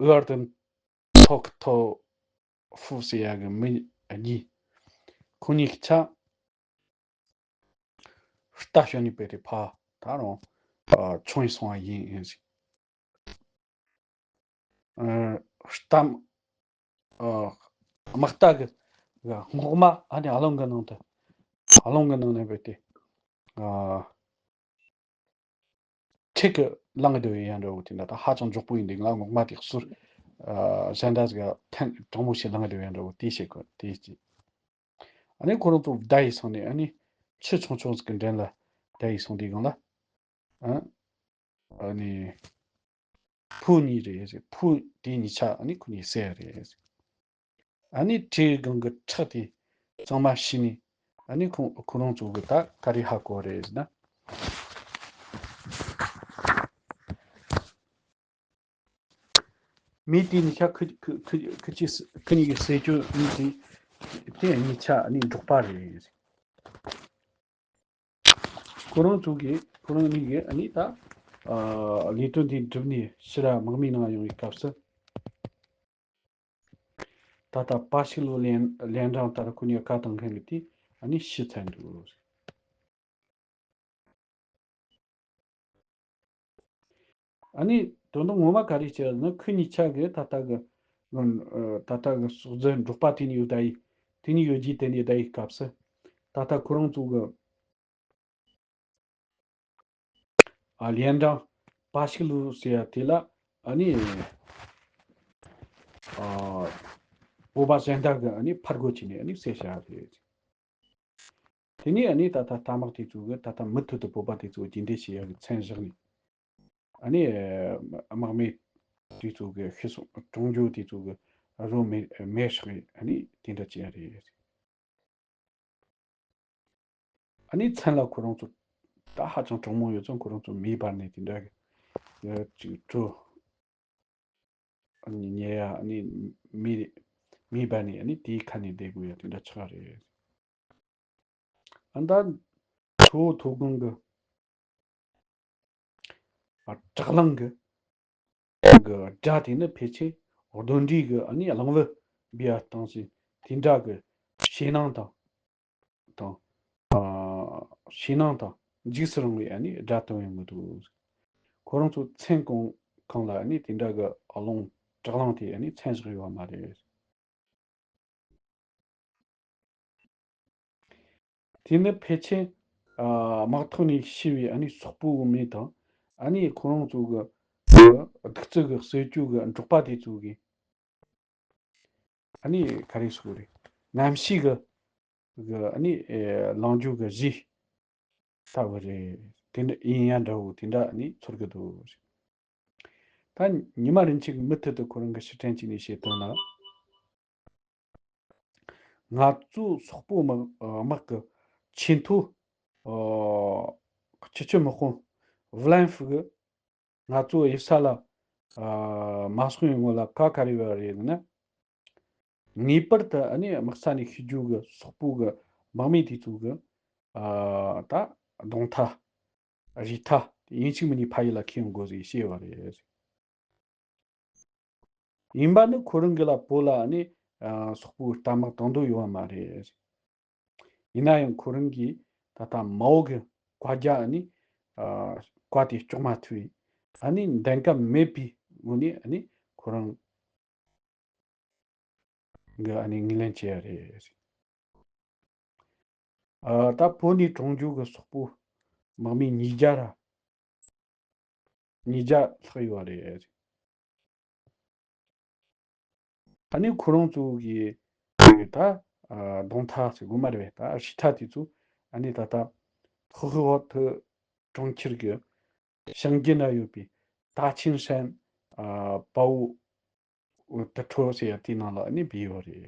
ཨུ་ཨར་ཏན་ཐོག་ཐོ་ཧྥུ་ཟེར་ཡག་གི་མི་གཉིས། ཁོ་གཉིས་ཆ་རྟ་ཞོན་ནས་བུད་དེ་ཕར་ད་རུང་ཨ་མཆོང་ཡི་སོང་བ་ཡིན་ཡིན་ཟེར། ཨ་རྟ་ཨ་དམག་རྟ་གི་རྔོག་མ་ཨ་ནི་ཨ་ལོང་གི་ནང་དུ་ཨ་ལོང་གི་ནང་ནས་བུད་དེ་ཨ་ཁྲིད་གི་ལངས་འདུག་ཡ་འདྲ་བོ་དེ་འདྲ། ད་ཧ་ཅང་མགྱོགས་པོ་ཡིན་འདུག་ང་རྔོག་མ་དེ་ཟུར་ཨ་གཞན་དག་ཟིག་ག་འཐེན་དྲང་མོ་ཞིག་ལངས་འདུག་ཡ་འདྲ་བོ་དེ་བྱེད་གོ་དེ་བྱེད། ཨ་ནི་ཁོ་རང་ཚོ་བརྡ་ཡི་སོང་ནས་ཨ་ནི་ཆུ་ཆུང་ཆུང་ཟིག་གི་འགྲམ་ལ་བརྡ་ཡི་སོང་དུས་སྒང་ལ། ཨ་ཨ་ནི་ཕུ་གཉིས་རེད་ཟེར། ཕུ་དེ་གཉིས་ཆ་ཨ་ནི་ཁོ་གཉིས་བསད་རེད་ཟེར། ཨ་ནི་དེའི་སྒང་གི་ཁྲག་དེ་གཙང་མ་བྱིན་ནས་ཨ་ནི་ཁོ་ཁོ་རང་ཚོ་གི་ད་ག་རེ་ཧ་གོ་རེད་ཟེར་ན། མི་དེ་གཉིས་ཆ་ཁུ་ཁུ་ཁུ་ཁུ་ཅི་ཁུ་གཉིས་ཀྱི་ཟས་སྤྱོད་མི་དེ་དེ་གཉིས་ཆ་ཨ་ནི་འབྲོག་པ་རེད། ཁོ་རང་ཚོ་གིས་ཁོ་རང་གཉིས་ཀྱིས་ཨ་ནི་ད་ཨ་ལས་དོན་དེ་བསྒྲུབས་ནས་ཕྱིར་དམག་མིའི་ནང་ཡོང་བའི་སྐབས་སུ། ད་ལྟ་པ་ཤིག་ལོ་ལན་ལན་གྲངས་ལྟར་ཁོ་གཉིས་ཀ་བཏང་མཁན་གྱི་དེ་ཨ་ནི་ཤི་ཚར་འདུག་ཨ་ནི་དོན་དག་ངོ་མ་ག་རེ་བྱས་ན། ཁོ་གཉིས་ཆ་གི་ད་ལྟ་གི་ཨ་ད་ལྟ་གི་ཟོག་རྫི་འབྲོག་པ་དེ་ནས་ཡོད་ད་ཡི་དེ་ནས་ཡོད་རྒྱུའི་དེ་ནས་ད་ཡི་སྐབས་སུ། ད་ལྟ་ཁོ་རང་ཚོ་གི་ཨ་ལན་གྲངས་པ་ཤིག་ལུ་ཟེར་ཡ་དེ་ལ་ཨ་ནི་ཨ་བོད་པ་གཞན་དག་གི་ཨ་ནི་ཕར་རྒོལ་བྱས་ནས་ཨ་ནི་བསད་བཞག་རེད། དེ་ནས་ཨ་ནི་ད་ལྟ་རྟ་དམག་དེ་ཚོ་གིས་ད་ལྟ་མུ་མཐུད་དུ་བོད་པ་དེ་ཚོ་རྒྱུན་འགྲེལ་བྱེད་ཡག་གི་མཚན་བཞག་ནས། ཨ་ནི་དམག་མི་དེ་ཚོ་གི་ཤི་སོང་གྲོངས་རྒྱུ་དེ་ཚོ་གི་རོ་མེ་མེ་བསྲེགས་ནས་ཨ་ནི་དེ་འདྲ་བྱས་རེད། ཨ་ནི་མཚན་ལ་ཁོ་རང་ཚོ་ད་ཧ་ཅང་གྲོགས་མོ་ཡོད་ཙང་ཁོ་རང་ཚོ་མེ་སྦར་ནས་དེ་འདྲ་གི་ཅིག་བྲོ། ཨ་ནི་ཉལ་ཡ་ཨ་ནི་མི་མི་བ་ནི་ཨ་ནི་དེའི་ཁ་ནས་བསྡད་དགོས་ཡ་དེ་འདྲ་ཆགས་རེད། ཨ་ད་མཚོ་བོད་མཐོ་སྒང་གི་ཨ་བྲག་རླུང་གི་གི་སྒྲ་དེ་ནི་ཕལ་ཆེར་གདོན་འདྲེ་གི་ཨ་ནི་གླང་བུ་འབུ་ཡ་སྟངས་ཤིག་དེ་འདྲ་གི་ཞེད་སྣང་དང་དང་། ཨ་ཞེད་སྣང་དང་འཇིགས་སུ་རུང་བའི་ཨ་ནི་སྒྲ་སྟོན་ཡོང་གི་འདུག་ཁོ་རང་ཚོ་མཚན་གང་གང་ལ་ཨ་ནི་དེ་འདྲ་གི་ཨ་ལོང་བྲག་རླུང་དེ་ཨ་ནི་མཚན་བཞག་ཡོད་པ་མ་རེད། དེ་ནི་ཕལ་ཆེར་ཨ་དམག་ཐོག་ནས་ཤི་བའི་ཨ་ནི་སོག་པོའི་མི་དང་། ཨ་ནི་ཁོ་རང་ཚོ་གི་གདུག་རྩུབ་ཀྱི་སྲིད་ཇུས་ཀྱི་འབྲོག་པ་དེ་ཚོ་གི་ཨ་ནི་ག་རེ་ཟེར་དགོས་རེད། གནམ་གཤིས་ཀྱི་གི་ཨ་ནི་ཨེ་ལངས་རྒྱུ་གི་གཞི་ལྟ་བུ་རེད། དེ་འདྲ་ཡིན་ཡ་འདྲ་བོ་དེ་འདྲ་ཨ་ནི་ཚོར་གི་འདུག་ད་ཉི་མ་རིན་ཆེན་གྱིས་མུ་མཐུད་དུ་ཁོ་རང་གི་ཕྱིར་དྲན་བྱས་ནས་བཤད་དོན་ལ། ང་ཚོའི་སོག་པོ་དམག་དམག་གི་ཆེས་མཐོ་སྤྱི་ཁྱབ་དམག་དཔོན་ཝི་ལན་ཧྥུ་གི་ང་ཚོ་དབྱི་ས་ལ་མ་སོང་བའི་སྔོན་ལ་བཀའ་ག་རེ་ཡོད་རེད་ཟེར་ན། ངེས་པར་དུ་ཨ་ནི་དམག་ས་ནས་ཤི་རྒྱུ་གི་སོག་པོ་གི་དམག་མི་དེ་ཚོ་གི་ད་གདོང་ཐ་རུས་ཐ་ཡིན་གཅིག་མིན་གཉིས་ཕ་ཡུལ་ལ་ཁྱེར་ཡོང་དགོས་ཟེར་བཤད་ཡོད་རེད། ཡིན་པ་ནི་ཁོ་རང་གི་ལ་བོད་ལ་ནི་སོག་པོའི་རྟ་དམག་དང་དོ་ཡོད་པ་མ་རེད། ཡིན་ན་ཡང་ཁོ་རང་གིས་ད་ལྟ་མའོ་གི་བཀའ་རྒྱ་ནི་བཀའ་དེ་སྐྱོང་མ་ཐུབ་པས་ཨ་ནི་འདེམས་ཀ་མེད་པའི་ངོས་ནས་ཨ་ནི་ཁོ་རང་གི་ཨ་ནི་ངོས་ལེན་བྱས་ཡ་རེད། ཨ་ད་བོད་ནས་གྲོངས་རྒྱུ་གི་སོག་པོ་དམག་མི་ཉིས་བརྒྱ་ར་ཉིས་བརྒྱ་ལྷག་ཡོད་རེད། ཨ་ནི་ཁོ་རང་ཚོ་གི་ད་གདོང་ཐ་ཟེར་དགོས་མ་རེད་པས། ད་རུས་ཐ་དེ་ཚོ་ཨ་ནི་ད་ལྟ་ཐོག་ཧི་ཧོ་ཐི་གྲོང་ཁྱེར་གི་ཞིང་རྒྱུད་ན་ཡོད་པའི་ཏ་ཆིན་ཧྲན་པའོ་ཏི་ཁྲོ་ཟེར་ཡ་དེའི་ནང་ལ་ཨ་ནི་སྦས་ཡོད་རེད།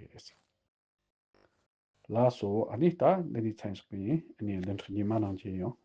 ལགས་སོ། ཨ་ནི་ད་འདི་ནས་མཚམས་བཞག་གི་ཡིན། ཨ་ནི་བདུན་ཕྲག་རྗེས་མ་ནང་མཇལ་ཡོང་།